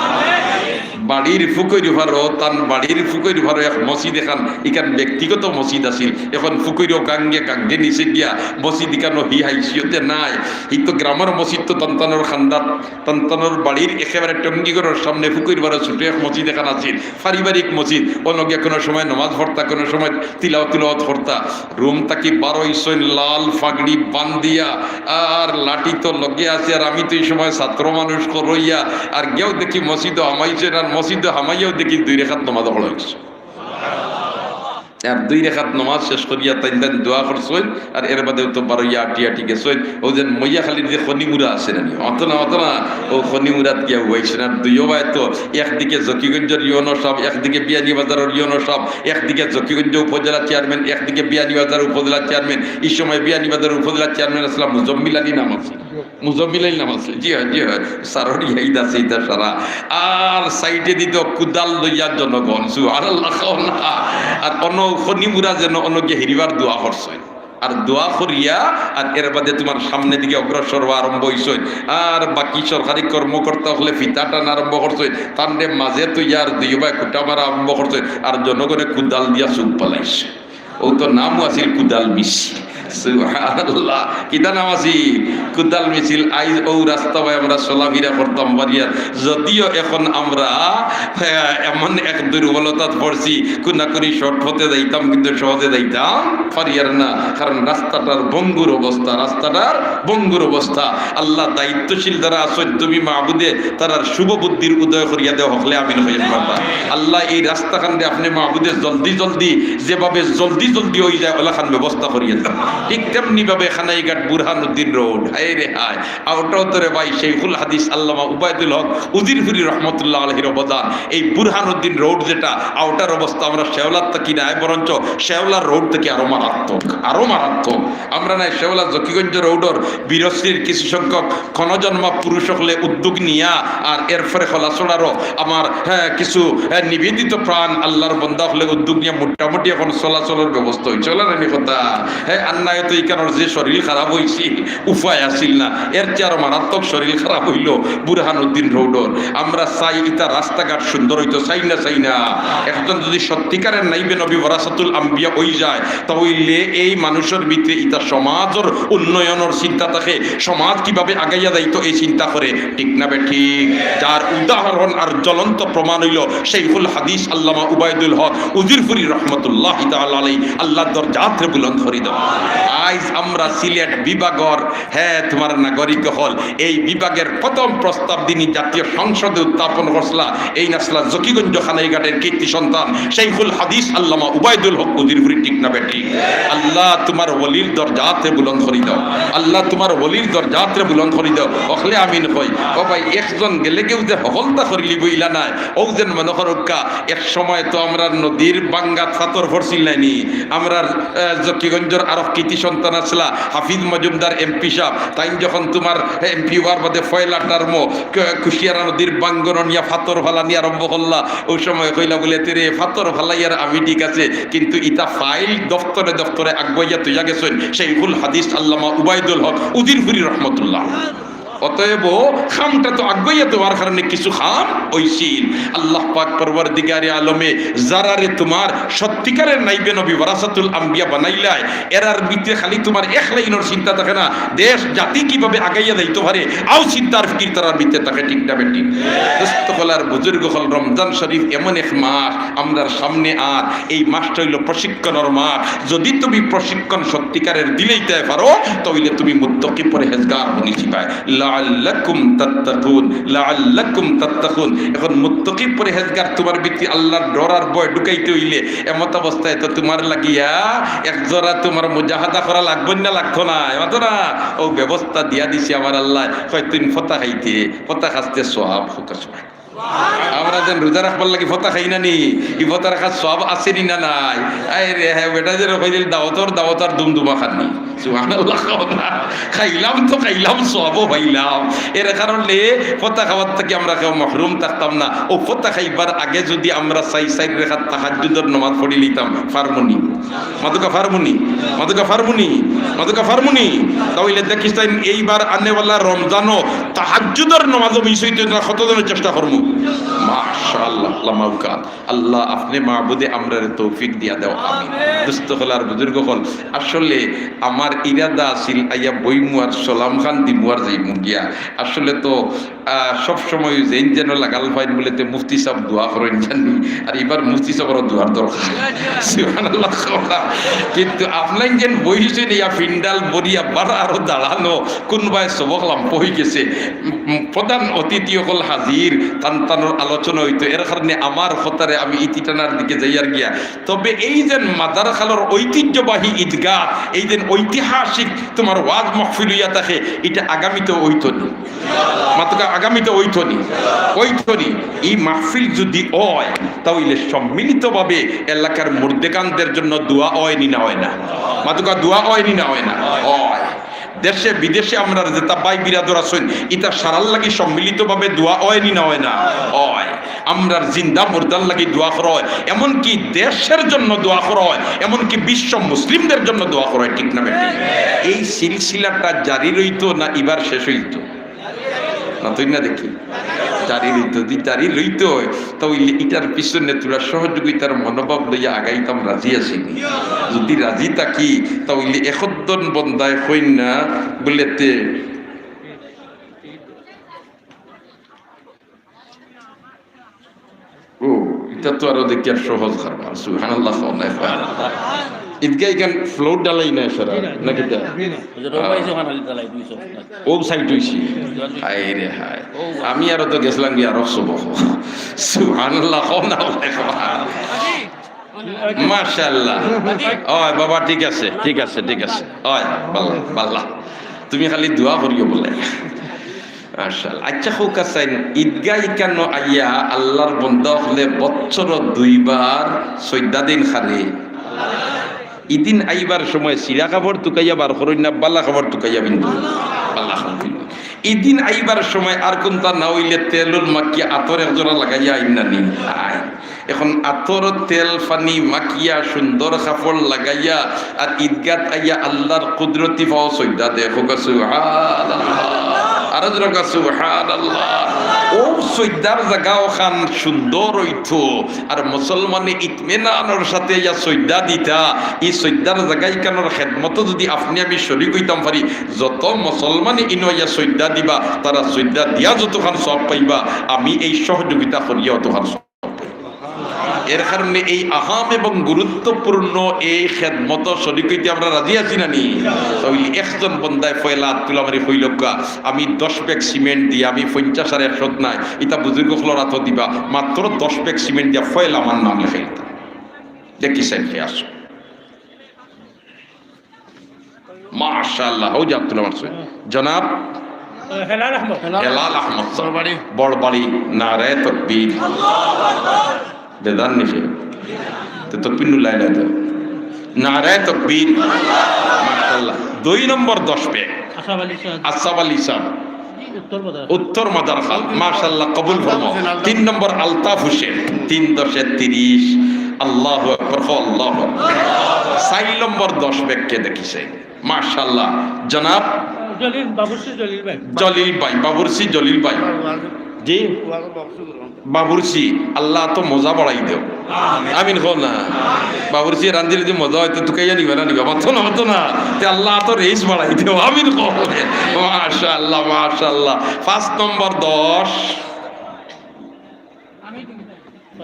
বাড়ির ফুকইর পারো, তান বাড়ির ফুকইর পারো এক মসজিদ এখান, ইখান ব্যক্তিগত মসজিদ আছিল, এখন ফুকইরও গাঙ্গে গাঙ্গে নিচে গিয়া মসজিদ ইখানও হি হাইসিয়তে নাই। হি তো গ্রামর মসজিদ তো তান তানর খান্দাত, তান তানর বাড়ির একেবারে টঙ্গি ঘরর সামনে ফুকইর পারো ছোট এক মসজিদ এখান আছিল, পারিবারিক মসজিদ। অনো গিয়া কোনো সময় নামাজ পড়তা, কোনো সময় তিলাওয়াত, তিলাওয়াত করতা। রুম থাকি বারইছইন লাল ফাগড়ি বান্ধিয়া, আর লাঠি তো লগে আছে, আর আমি তো ই সময় ছাত্র মানুষ করইয়া, আর গিয়াউ দেখি মসজিদো হামাইছইন, আর মসজিদো হামাইয়াউ দেখি দুই রেখাত নামাজ পড়া অইছে। আর দুই রেখাত নামাজ শেষ করিয়া তাইন তাইন দোয়া করছইন, আর এর বাদেউ তো বারইয়া আটি আটি গেছইন। অউ যেন মইয়াখালীর যে খনিমুরা আছে না নি, অতো না, অতো না, অউ খনিমুরাত গিয়া বইছইন। আর দুইও ভাই তো একদিকে জকিগঞ্জর ইউনো সাব, একদিকে বিয়ানীবাজারর ইউনো সাব, একদিকে জকিগঞ্জ উপজেলা চেয়ারম্যান, একদিকে বিয়ানীবাজার উপজেলা চেয়ারম্যান। ই সময় বিয়ানীবাজার উপজেলা চেয়ারম্যান আছলা মুজম্মিল আলী নাম আছিল, মুজম্মিল আলী নাম আছিল। জি অয়, জি অয়, সারর ইয়াদ আছে ইতা সারা। আর সাইডে দিত কুদাল লইয়া জনগণ, সুবহানাল্লাহ কও না। আর অনো খনিমুরা যেন অনো গিয়া হেরিবার দোয়া করছইন। আর দোয়া করিয়া আর এর বাদে তুমার সামনে দিকে অগ্রসর অওয়া আরম্ভ অইছইন। আর বাকি সরকারি কর্মকর্তা অকলে ফিতা টানা আরম্ভ করছইন। তানরে মাঝে থইয়া আর দুইও ভাই খুটা মারা আরম্ভ করছইন। আর জনগণে কুদাল দিয়া চুপ ফালাইছে। অউ তো নামও আছিল কুদাল মিছিল। সুবহানাল্লাহ। কিতা নাম আছিল? কুদাল মিছিল। আইজ অউ রাস্তা বায় আমরা চলাফিরা করতাম পারি আর। যদিও এখন আমরা, হ্যাঁ, এমন এক দুর্বলতাত পড়ছি, কুনাকুনি শর্ট পথে যাইতাম, কিন্তু সহজে যাইতাম পারি আর না। কারণ রাস্তাটার ভঙ্গুর অবস্থা, রাস্তাটার ভঙ্গুর অবস্থা। আল্লাহ, দায়িত্বশীল যারা আছইন, তুমি মাবুদে তারার শুভ বুদ্ধির উদয় করিয়া দেও, হকলে আমিন কইয়া মারবা। আল্লাহ, এই রাস্তাখান দে আপনে মাবুদে জলদি জলদি, যেভাবে জলদি জলদি অই যায়, অলাখান ব্যবস্থা করিয়া দেও। ঠিক তেমনি ভাবে খানাইঘাট বুরহানুদ্দিন রোড, হায় রে হায়, আউটাও তো রে ভাই, শাইখুল হাদিস আল্লামা উবায়দুল হক উজিরপুরি রহমতুল্লাহ আলাইহির অবদান। এই বুরহানুদ্দিন রোড যেটা, আউটার অবস্থা আমরা শেওলার থাকি নায়, বরঞ্চ শেওলার রোড থাকি আরো মারাত্মক, আরো মারাত্মক। আমরা নায় শেওলা জকিগঞ্জ রোডর বীরশ্রীর কিছু সংখ্যক ক্ষণজন্মা পুরুষ অকলে উদ্যোগ নিয়া, আর এরপরে খলাছড়ারও আমার, হ্যাঁ, কিছু, হ্যাঁ, নিবেদিত প্রাণ আল্লাহর বন্দা অকলে উদ্যোগ নিয়া মোটামুটি এখন চলাচলর ব্যবস্থা অইছে। চলে না নি কথা? হ্যাঁ, আর নায় তো ইখানর যে শরীর খারাপ অইছিল, উপায় আছিল না, এর চেয়ে আরো মারাত্মক শরীর খারাপ অইলো বুরহানুদ্দিন রোডর। আমরা চাই ইতা রাস্তাঘাট সুন্দর অইতো, চাই না, চাই না? একজন যদি সত্যিকারের নাইবে নবী ওয়ারাসাতুল আম্বিয়া অই যায়, তা অইলে এই মানুষর ভিতরে ইতা সমাজর উন্নয়নর চিন্তা থাকে, সমাজ কিভাবে আগাইয়া যাইতো এই চিন্তা করে, ঠিক না বেঠিক? যার উদাহরণ আর জ্বলন্ত প্রমাণ অইলো শাইখুল হাদিস আল্লামা উবায়দুল হক উজিরপুরি রহমতুল্লাহি তাআলা আলাইহি। আল্লাহ দরজাতরে বুলন্দ করি দেও। আইজ আমরা সিলেট বিভাগর, হ্যাঁ, তুমার নাগরিক অকল, এই বিভাগর প্রথম প্রস্তাব যিনি জাতীয় সংসদে উত্থাপন করছলা, এইন আছলা জকিগঞ্জ খানাইঘাটর কীর্তি সন্তান শাইখুল হাদিস আল্লামা উবায়দুল হক উজিরপুরি, ঠিক না বেঠিক? আল্লাহ তুমার ওলির দরজাতরে বুলন্দ করি দেও, আল্লাহ তুমার ওলির দরজাতরে বুলন্দ করি দেও। হকলে আমিন কই। ও ভাই, একজন গেলে কেউ যে হকলতা করিলিবো ইলা নায়, অউ যেন মনো করউক্কা, এক সময় তো আমরার নদীর বাঙ্গাত ফাতর পড়ছিল নায় নি? আমরার, আহ, জকিগঞ্জর আরক কীর্তি সন্তান আছলা হাফিজ মজুমদার এমপি সাব, তাইন যখন তুমার এমপি অওয়ার বাদে পয়লা টার্মো ক-, কুশিয়ারা নদীর বাঙ্গনো নিয়া ফাতর ফালানি আরম্ভ করলা, অউ সময় কইলা বুলে, "তে রে, ফাতর ফালাইয়ার আমি ঠিক আছে, কিন্তু ইতা ফাইল দপ্তরে দপ্তরে আগুয়াইয়া থইয়া গেছইন শাইখুল হাদিস আল্লামা উবায়দুল হক উজিরপুরি রহমতুল্লাহ।" অতএব কামটা তো আগুয়াইয়া তোমার কারণে কিছু কাম অইছিল। আল্লাহ পাক পরওয়ারদিগারে আলমে যারারে তোমার সত্যিকারের নাইবে নবী ওয়ারাসাতুল আম্বিয়া বানাইলায়, এরার ভিতরে খালি তোমার এক লাইনর চিন্তা থাকে না, দেশ জাতি কিভাবে আগাইয়া যাইতো পারে, অউ চিন্তার ফিকির তারার ভিতরে থাকে, ঠিক না বেঠিক? দোস্ত অকল আর বুজুর্গ অকল, রমজান শরীফ এমন এক মাস আমরার সামনে, আর এই মাসটা অইলো প্রশিক্ষণর মাস। যদি তুমি প্রশিক্ষণ সত্যিকারের দিলাইতায় পারো, তাইলে তুমি মুত্তাকি পরহেজগার বনিছিবায়। লাআল্লাকুম তাত্তাকুন, লাআল্লাকুম তাত্তাকুন। এখন মুত্তাকি পরহেজগার তোমার ভিতরে আল্লাহর ডর আর ভয় ঢুকাইতে অইলে এমত অবস্থায় তো তোমার লাগিয়া এক জোড়া তোমার মুজাহাদা করা লাগবো না, লাগতো না? এমত না? অউ ব্যবস্থা দিয়া দিছে আমার আল্লায়। কয়, "তুই ফতা খাইতে, ফতা খাইতে সওয়াব হোক আসবে।" আমরা যেন রোজা রাখবার লাগি ফতা খাই না নি, ই ফতা রাখার সওয়াব আছে নি না নাই? আয় রে, হ্যাঁ, বেটা যেন কইলে দাওয়াতর, দাওয়াত আর দুমদুমা খান নি। সুবহানাল্লাহ, খাও না। খাইলাম তো খাইলাম, সওয়াবও পাইলাম। এর কারণে ফতা খাওয়ার থাকি আমরা কেউ মাহরুম থাকতাম না। অউ ফতা খাইবার আগে যদি আমরা চাই চাইর রেখাত তাহাজ্জুদর নামাজ পড়ি লইতাম, পারমু নি? মাতুকা পারমু নি? মাতুকা পারমু নি? মাতুকা পারমু নি? তাইলে দেখিস তাইন এইবার আনেওয়ালা রমজানও তাহাজ্জুদর নামাজও মিস অইতো না, কতজনে চেষ্টা করমু? মাশাআল্লাহ, আল্লাহ মাউকান। আল্লাহ, আপনে মাবুদে আমরারে তৌফিক দিয়া দেও, আমিন। আমিন। দোস্ত অকল আর বুজুর্গ অকল, আসলে আমার ইরাদা আছিল আইয়া বইমু আর সালাম খান দিমু আর যাইমু গিয়া। আসলে তো, আহ, সব সময় যেইন যেন লাগাল পাইন বুলে তে মুফতি সাব দোয়া করইন জানি, আর ইবার মুফতি সাবরও দোয়ার দরকার। সুবহানাল্লাহ। কিন্তু আপনাইন যেন বইছইন ইয়া পিন্ডাল ভরিয়া বারা আরো দাঁড়ানো, কুনবায় সবক লাম্ব অইগেছে। উম, উম, প্রধান অতিথি অকল হাজির, তান তানর আলোচনা অইতো। এর কারণে আমার কথারে আমি ইতি টানার দিকে যাইয়ার গিয়া। তবে এই যে মাদার খালর ঐতিহ্যবাহী ঈদগাহ, এই যে ঐতিহাসিক তোমার ওয়াজ মাহফিল অইয়া থাকে, ইটা আগামীতে অইতো নি। মাতুকা আগামীতে অইতো নি, অইতো নি। ই মাহফিল যদি অয়, তাইলে সম্মিলিতভাবে এলাকার মুর্দেগানদের জন্য দোয়া অয় নি না অয় না? মাতুকা দোয়া অয় নি না অয় না? অয়। দেশে বিদেশে আমরার যেতা ভাই বিরাদর আছইন, ইতা সারার লাগি সম্মিলিতভাবে দোয়া অয় নি না অয় না? অয়। আমরার জিন্দা মুর্দার লাগি দোয়া করা অয়, এমনকি দেশের জন্য দোয়া করা অয়, এমনকি বিশ্ব মুসলিমদের জন্য দোয়া করা অয়, ঠিক না বেঠিক? এই সিলসিলাটা জারি রইতো না ইবার শেষ অইতো? না তুই না দেখি, জারি রইতো, যদি জারি রইতো অয়, তাইলে ইটার পিছনে তোরা সহযোগিতার মনোভাব লইয়া আগাইতাম, রাজি আছি নি? যদি রাজি থাকি, তাইলে একজন বন্দায় কইন না বুলে তে ও, ইটা তো আরো দেখি আর সহজ কারবার। সুবহানাল্লাহ, কও না একবার। ঈদগাহ ইখান ফ্লোর ঢালাই না সারা, জি না, জি না, নাকি তা? জি না। ওই যে রোবাই আহ। যখন আলী ঢালাই দুইশো। ও সাইড অইছে। হায় রে হায়। ও। আমি আরো তো গেছিলাম গিয়া আরো সবক। সুবহানাল্লাহ, কও না একবার। মাশাআল্লাহ। ও বাবা, ঠিক আছে, ঠিক আছে, ঠিক আছে। ওই, বাল্লা, বাল্লা। তুমি খালি দোয়া করিও বুলে। মাশাআল্লাহ। আচ্ছা, কউক্কা চাইন, ঈদগাহ ইখানো আইয়া আল্লাহর বন্দা অকলে বছরো দুইবার সইজদা দেইন কারে? ইদিন আইবার সময় ছিড়া কাপড় তুকাইয়া বার করইন না, বালা কাপড় তুকাইয়া পিন্দইন? বালা কাপড় পিন্দইন। ইদিন আইবার সময় আর কুনতা না অইলে তেল উল মাখিয়া আতর এক জোড়া লাগাইয়া আইন না নি? আইন। এখন আতর তেল পানি মাখিয়া সুন্দর কাপড় লাগাইয়া আর ঈদগাত আইয়া আল্লাহর কুদরতি পাও সইজদা দেও। কউক্কা সুবহানাল্লাহ। আরো জোরে কউক্কা সুবহানাল্লাহ। অউ সইজদার জাগা অখান সুন্দর অইতো। আর মুসলমানে ইতমিনানর সাথে আইয়া সইজদা দিতা। ই সইজদার জাগা ইখানর খেদমতো যদি আপনে আমি শরিক অইতাম পারি, যত মুসলমানে ইনো আইয়া সইজদা দিবা, তারা সইজদা দিয়া যতখান সওয়াব পাইবা, আমি এই সহযোগিতা করিয়া অতখান সওয়াব পাইবা। এর কারণে এই আহাম এবং গুরুত্বপূর্ণ এই খেদমতো শরিক অইতে আমরা রাজি আছি না নি? তাইলে একজন বন্দায় পয়লা আত তুলা মারি কইলউক্কা, আমি দশ ব্যাগ সিমেন্ট দিয়া, আমি পঞ্চাশ আর একশো নাই, ইতা বুজুর্গ অকলর আতো দিবা, মাত্র দশ ব্যাগ সিমেন্ট দিয়া পয়লা আমার নাম লেখাইতা। দেখি সাইন কে আসো। মাশাআল্লাহ, অউ যে আব্দুল আমার সৈয়দ। জনাব হেলাল আহমদ। হেলাল আহমদ সাহেব। বড়বাড়ি। বড়বাড়ি, নারায়ে তকবীর। বেদান নিছে। তো তকবীর নু লাইলা তো। নারায়ে তকবীর। মাশাআল্লাহ। দুই নম্বর দশ ব্যাগ। আসাব আলী সাহেব। আসাব আলী সাহেব। উত্তর মাদার। উত্তর মাদার খাল। মাশাআল্লাহ, কবুল ফরমাও। তিন নম্বর আলতাফ হোসেন। তিন দশে তিরিশ। আল্লাহু আকবার, আল্লাহু আকবার। চাইর নম্বর দশ ব্যাগকে দেখিছে। মাশাআল্লাহ। জনাব জলিল, বাবুর্চি জলিল ভাই। জলিল ভাই, বাবুর্চি জলিল ভাই। জি? বাবুর্চি, আল্লাহ তো মজা বাড়াই দেও। আমিন কও না। বাবুর্চি রান্ধিলে যদি মজা অয়, তো তুকাইয়া নিবা না, নিবা? মাতো না, মাতো না। তে আল্লাহ তো রেস বাড়াই দেও। আমিন কও। মাশাআল্লাহ, মাশাআল্লাহ। পাঁচ নম্বর দশ।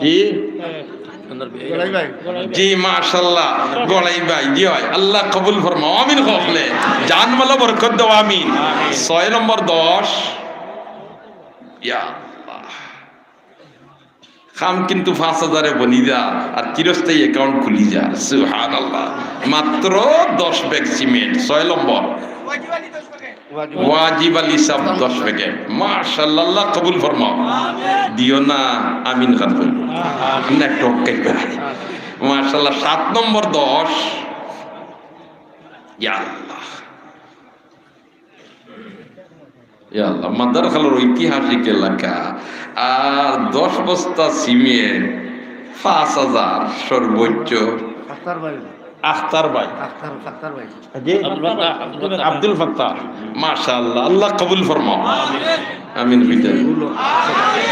জি? জি, মাশাআল্লাহ। গড়াই ভাই, জি অয়। আল্লাহ কবুল ফরমাও। আমিন কও হকলে। জান মালো বরকত দেও। আমিন। ছয় নম্বর দশ। ইয়া আল্লাহ। কাম কিন্তু পাঁচ হাজারে বনি যার, আর চিরস্থায়ী account খুলি যার। সুবহানাল্লাহ। মাত্র দশ ব্যাগ সিমেন্ট, ছয় নম্বর। ওয়াজিব আলী সাহেব দশ প্যাকেট। মাশাআল্লাহ, আল্লাহ কবুল ফরমাও। দিও না, আমিন খান কইল। না, একটু অক্কাই পারে। মাশাআল্লাহ, সাত নম্বর দশ। ইয়া আল্লাহ। ইয়া আল্লাহ, মাদার খালর ঐতিহাসিক এলাকা। আর দশ বস্তা সিমেন্ট, পাঁচ হাজার সর্বোচ্চ। আখতার ভাই। আখতার ভাই। আখতার, আখতার ভাই। জি? আব্দুল ফাত্তাহ, আব্দুল ফাত্তাহ। আব্দুল ফাত্তাহ। মাশাআল্লাহ, আল্লাহ কবুল ফরমাও। আমিন।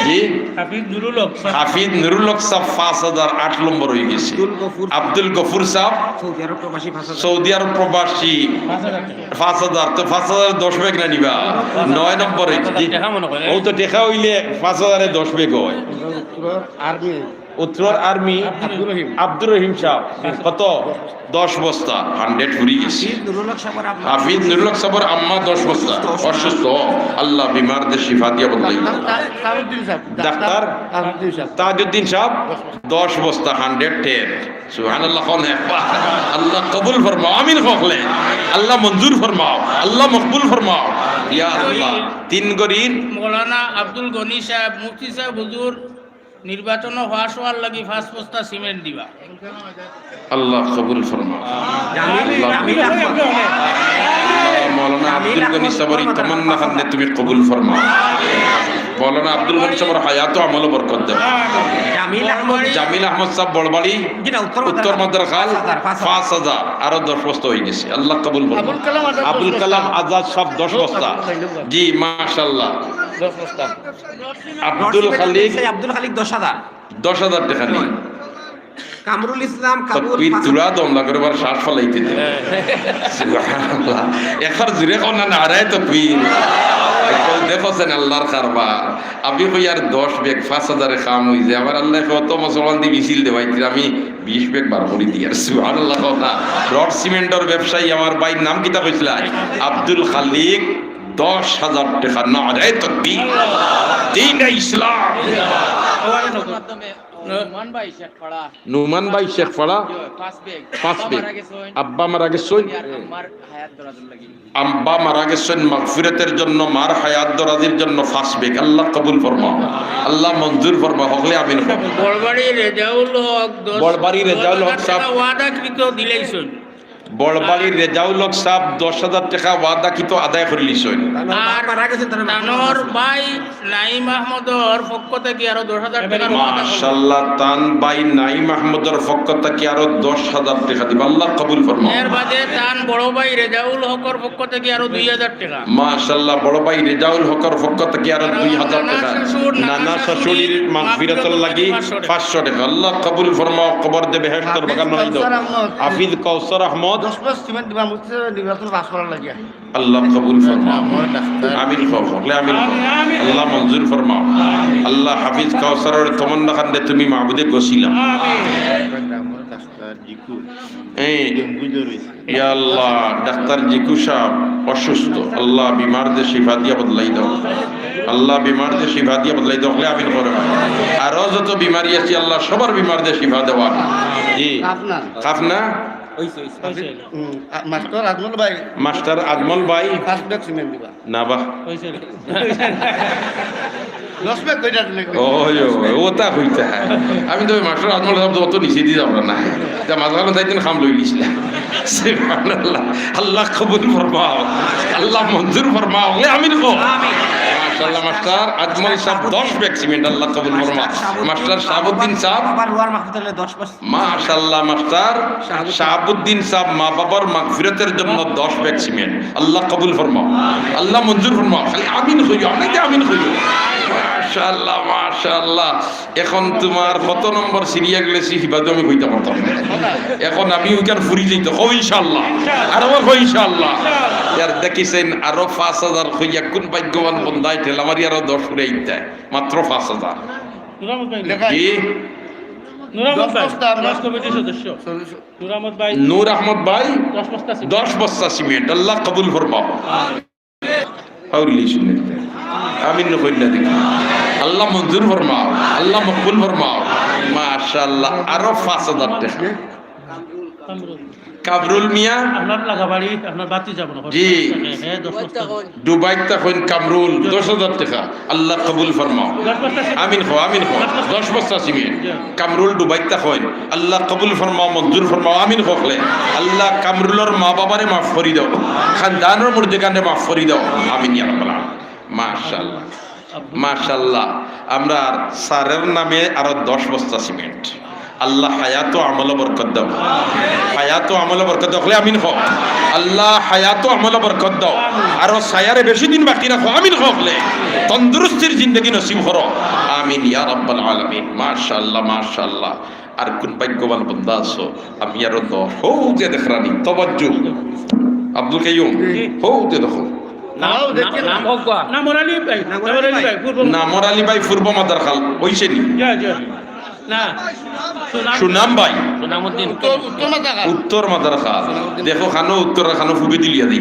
জি? হাফিজ নুরুল হক সাহেব। হাফিজ নুরুল হক সাহেব পাঁচ হাজার, আট নম্বর অই গেছে। আব্দুল গফুর। আব্দুল গফুর সাহেব সৌদি আরব প্রবাসী পাঁচ হাজার। সৌদি আরব প্রবাসী পাঁচ হাজার টাকা। পাঁচ হাজার, তো পাঁচ হাজার দশ ব্যাগ না নিবা? নয় নম্বরে। জি। টেকা মনে করে। ও তো টেকা অইলে পাঁচ হাজারে দশ ব্যাগ অয়। উত্তরর আর্মি। উত্তরর আর্মি আব্দুর রহিম। আব্দুর রহিম সাহেব। কত? দশ বস্তা, hundred ফুরি গেছে। হাফিজ নুরুল হক সাহেবর আম্মা। হাফিজ নুরুল হক সাহেবর আম্মা দশ বস্তা। অসুস্থ। আল্লাহ বিমাররে শিফা দিয়া বদলাই দাও। ডাক্তার তা-, তাজউদ্দিন সাহেব। ডাক্তার তাজউদ্দিন সাহেব। তাজউদ্দিন সাহেব, দশ বস্তা, hundred ten। সুবহানাল্লাহ, কও না একবার। আল্লাহ কবুল ফরমাও, আমিন কও হকলে। আল্লাহ মঞ্জুর ফরমাও, আল্লাহ মকবুল ফরমাও। ইয়া আল্লাহ, তিন গড়ির মৌলানা আব্দুল গনি সাহেব, মুফতি সাহেব হুজুর নির্বাচনো পাশ অওয়ার লাগি পাঁচ বস্তা সিমেন্ট দিবা। আল্লাহ কবুল ফরমাও। জামিল, আল্লাহ জামিল কবুল আহমদ। ফরমাও। আল্লাহ মৌলানা জামিল আব্দুল গনি আহমদ সাহেবর এই তমন্না খানরে তুমি কবুল ফরমাও। মৌলানা আব্দুল গনি সাহেবর হায়াত ও আমলো বরকত দেও। জামিল আহমদ। জামিল আহমদ সাহেব বড়বাড়ি, জি না, উত্তর উত্তর মাদারখাল, পাঁচ হাজার, পাঁচ হাজার। পাঁচ হাজার, আরো দশ বস্তা অই গেছে। আল্লাহ কবুল ফরমাও। আবুল কালাম আজাদ আবুল কালাম সাহেব। আজাদ সাহেব দশ বস্তা। জি, মাশাআল্লাহ। দশ বস্তা। আব্দুল খালিক। আব্দুল খালিক দশ হাজার। দশ হাজার টাকা নিয়া। কামরুল ইসলাম কামরুল তকবীর পাঁচ হাজার। তুরা দম লাগরে বার শ্বাস ফালাইতে দে। সুবহানাল্লাহ। একবার জুরে কও না, নারায়ে তকবীর। একবার দেখো সেন আল্লাহর কারবার। আমি কই আর দশ ব্যাগ পাঁচ হাজারে কাম অই যায়। আমার আল্লায় কত মুসলমান দি মিছিল দেওয়াইতে আমি বিশ ব্যাগ বার করি দিয়ার। সুবহানাল্লাহ কও না। রড সিমেন্টর ব্যবসায়ী আমার ভাইর নাম কিতা কইছিলা? আব্দুল খালিক। দশ হাজার টাকা, নারায়ে তকবীর। দ্বীনে ইসলাম। নুমান ভাই শেখপাড়া। নুমান ভাই শেখপাড়া। পাঁচ ব্যাগ। পাঁচ ব্যাগ। আব্বা মারা গেছইন। আব্বা মারা গেছইন। আর আম্মার হায়াত দরাজর লাগি। আব্বা মারা গেছইন মাগফিরাতের জন্য, মার হায়াত দরাজির জন্য পাঁচ ব্যাগ। আল্লাহ কবুল ফরমাও। আল্লাহ মঞ্জুর ফরমাও। হকলে আমিন কও। বড়বাড়ি রেজাউল হক দশ, বড়বাড়ি রেজাউল হক দশ হাজার সাহেব। টাকা ওয়াদাকৃত দিলাইছইন। বড়বাড়ির রেজাউল হক সাহেব দশ হাজার টাকা ওয়াদাকৃত আদায় করিলিছইন। আর তানর ভাই নাইম আহমদর পক্ষ থাকি আরো দশ হাজার টাকা। মাশাআল্লাহ, তান ভাই নাইম আহমদর পক্ষ থাকি আরো দশ হাজার টাকা দিবা। আল্লাহ কবুল ফরমাও। এর বাদে তান বড় ভাই রেজাউল হকর পক্ষ থাকি আরো দুই হাজার টাকা। মাশাআল্লাহ, বড় ভাই রেজাউল হকর পক্ষ থাকি আরো আরো দুই হাজার নানা টাকা। শ্বশুর, নানা নানা শাশুড়ির শাশুড়ির মাগফিরাতর লাগি পাঁচশো টাকা। পাঁচশো টাকা। আল্লাহ কবুল ফরমাও, কবর দে বেহেশতর বাগান বানাই দাও। হাফিজ কাউসার আহমদ। দশ বস্তা সিমেন্ট দিবা, মুফতি সাহেব নির্বাচন পাস করার লাগি। আল্লাহ কবুল ফরমাও। আমিন কও, হকলে আমিন কও। আল্লাহ মঞ্জুর ফরমাও। আল্লাহ হাফিজ কাউসারর তমন্না খানরে তুমি মাবুদে গছিলা। এই, ইয়া আল্লাহ, ডাক্তার জিকু সাহেব অসুস্থ। আল্লাহ বিমাররে শিফা দিয়া বদলাই দাও। আল্লাহ বিমাররে শিফা দিয়া বদলাই দাও। হকলে আমিন করো। আরো যত বিমারি আছে আল্লাহ সবার বিমাররে শিফা দেওয়া। জি। কাফ না। কাফ না? অইছে, অইছে। হুম, আ, মাস্টার আজমল ভাই। মাস্টার আজমল ভাই। পাঁচ ব্যাগ সিমেন্ট দিবা। না বা। অইছে রে। দশ ব্যাগ কইরা দিলে কই? ওই, ওই, ওটা কইতে হয়। আমি তো ওই মাস্টার আজমল সাহেব তো অত নিচে দিয়ে যাবো না। তা মাঝখানে তাই দিন খাম লই নিছিলাম। সুবহানাল্লাহ। আল্লাহ কবুল ফরমাও। আল্লাহ মঞ্জুর ফরমাও। এ আমিন কও। মাশাআল্লাহ মাস্টার, আজমল সাহেব দশ ব্যাগ সিমেন্ট, আল্লাহ কবুল ফরমা। মাস্টার শাহাবুদ্দিন সাহেব, বাবার রুহুর মাগফিরাতে দশ বস্তা। মাশাআল্লাহ মাস্টার শাহাবুদ্দিন। শাহাবুদ্দিন সাহেব মা বাবার মাগফিরাতের জন্য দশ ব্যাগ সিমেন্ট, আল্লাহ কবুল ফরমাও, আল্লাহ মঞ্জুর ফরমাও। খালি আমিন কইও, অনেকে আমিন কইও। মাশাআল্লাহ, মাশাআল্লাহ। এখন তুমার কত নম্বর সিরিয়া গেলেছি, হিবাদু আমি কইতাম পারতাম না। এখন আমি ওইখান ফুরি যাইতে, কও ইনশাআল্লাহ। আর আমার কও ইনশাআল্লাহ। ইয়ার দেখিছেন, আরো পাঁচ হাজার কইয়া কোন ভাগ্যবান বন্দায় ঠেলা মারি আরো দশ ফুরাই দেয়, মাত্র পাঁচ হাজার। নুর আহমদ ভাই। জি। নুর আহমদ ভাই, দশ বস্তা আমরা। দশ কমিটির সদস্য। সদস্য। নুর আহমদ ভাই। নুর আহমদ ভাই। দশ বস্তা সিমেন্ট। দশ বস্তা সিমেন্ট, আল্লাহ কবুল ফরমাও। হাউলি শুনে। আমিন কইলা দেখি। আল্লাহ মঞ্জুর ফরমাও, আল্লাহ মকবুল ফরমাও। মাশাআল্লাহ, আরো পাঁচ হাজার টেকা। কামরুল। কামরুল মিয়া। আপনার লাগাবাড়ি, আপনার বাতি যাব না। জি। হ্যাঁ, হ্যাঁ, দশ বস্তা। ডুবাইত থাকইন কামরুল, দশ হাজার টেকা। আল্লাহ কবুল ফরমাও। দশ বস্তা সিমেন্ট। আমিন কও, আমিন কও। দশ বস্তা। দশ বস্তা সিমেন্ট। জি। কামরুল ডুবাইত থাকইন। আল্লাহ কবুল ফরমাও, মঞ্জুর ফরমাও, আমিন কও অকলে। আল্লাহ কামরুলর মা বাবারে মাফ করি দাও, খানদানর মুর্দেগানরে মাফ করি দাও, আমিন ইয়া রাব্বাল আলামিন। মাশাআল্লাহ, মাশাআল্লাহ। আমরার স্যারের নামে আরো দশ বস্তা সিমেন্ট। আল্লাহ হায়াত ও আমলো বরকত দাও, হায়াত ও আমলো বরকত দাও, অকলে আমিন কও। আল্লাহ হায়াত ও আমলো বরকত দাও, আরো ছায়ারে বেশি দিন বাকি রাখো, আমিন কও অকলে। তন্দুরুস্তির জিন্দেগি নসিব করো, আমিন ইয়া রাব্বাল আলামিন। মাশাআল্লাহ, মাশাআল্লাহ। আর কোন ভাগ্যবান বন্দা আছো? আমি আরো দশ। হউ যে দেখরানি, তওয়াজ্জু। আব্দুল কাইয়ুম, জি। হউ যে দেখো। নাম, নাম, নাম কউক্কা। নামর আলী ভাই, নামর আলী ভাই, পূর্ব নামর আলী ভাই, পূর্ব মাদারখাল, অইছে নি? জি, জি। না। সুনাম। সুনাম ভাই। সুনামউদ্দিন। উত্তর, উত্তর মাদারখাল। উত্তর মাদারখাল। দেখো, খানো উত্তর, খানো ফুকে দিলিয়া দিই।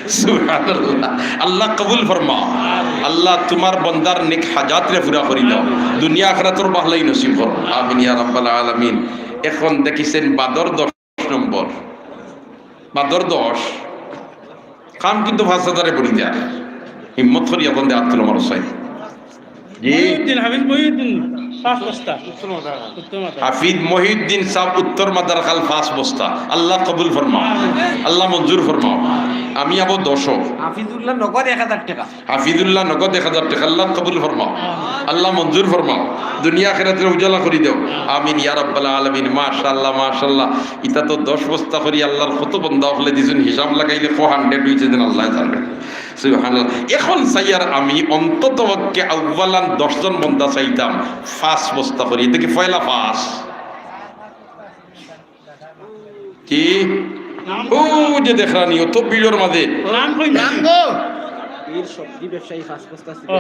সুবহানাল্লাহ। আল্লাহ কবুল ফরমাও। আল্লাহ তুমার বন্দার নেক হাজাতরে পুরা করি দাও। দুনিয়া আখিরাতর ভালাই নসিব করো। আমিন ইয়া রাব্বাল আলামিন। এখন দেখিছেন বাদর দশ নম্বর। বাদর দশ। কাম কিন্তু পাঁচ হাজারে পড়ি যার। হিম্মত করি এখন দে আত্মুল আমার হোসাইন। জি। মহিউদ্দিন, হাফিজ মহিউদ্দিন, পাঁচ বস্তা। উত্তর মাদারখাল। উত্তর মাদারখাল। হাফিজ মহিউদ্দিন সাহেব উত্তর মাদারখাল পাঁচ বস্তা। আল্লাহ কবুল ফরমাও। আল্লাহ মঞ্জুর ফরমাও। আমি আবো দশ। হাফিজুল্লাহ নগদ এক হাজার টেকা। হাফিজুল্লাহ নগদ এক হাজার টেকা। আল্লাহ কবুল ফরমাও। আল্লাহ মঞ্জুর ফরমাও। দুনিয়া আখিরাতরে উজালা করি দাও। আমিন ইয়া রাব্বাল আলামিন। মাশাআল্লাহ, মাশাআল্লাহ। ইতা তো দশ বস্তা করি আল্লাহর কত বন্দা অকলে দিছইন, হিসাব লাগাইলে four hundred অইছে যেন আল্লাহ জানে। সুবহানাল্লাহ। এখন চাইয়ার আমি অন্তত পক্ষে আউ্বালান দশ জন বন্দা চাইতাম, পাঁচ বস্তা করি। ইটা কি পয়লা পাঁচ? কি? ও যে দেখরানি, অত ভিড়র মাঝে। নাম কই, নাম গো? বীর সবজি ব্যবসায়ী পাঁচ বস্তা ছিল। ও।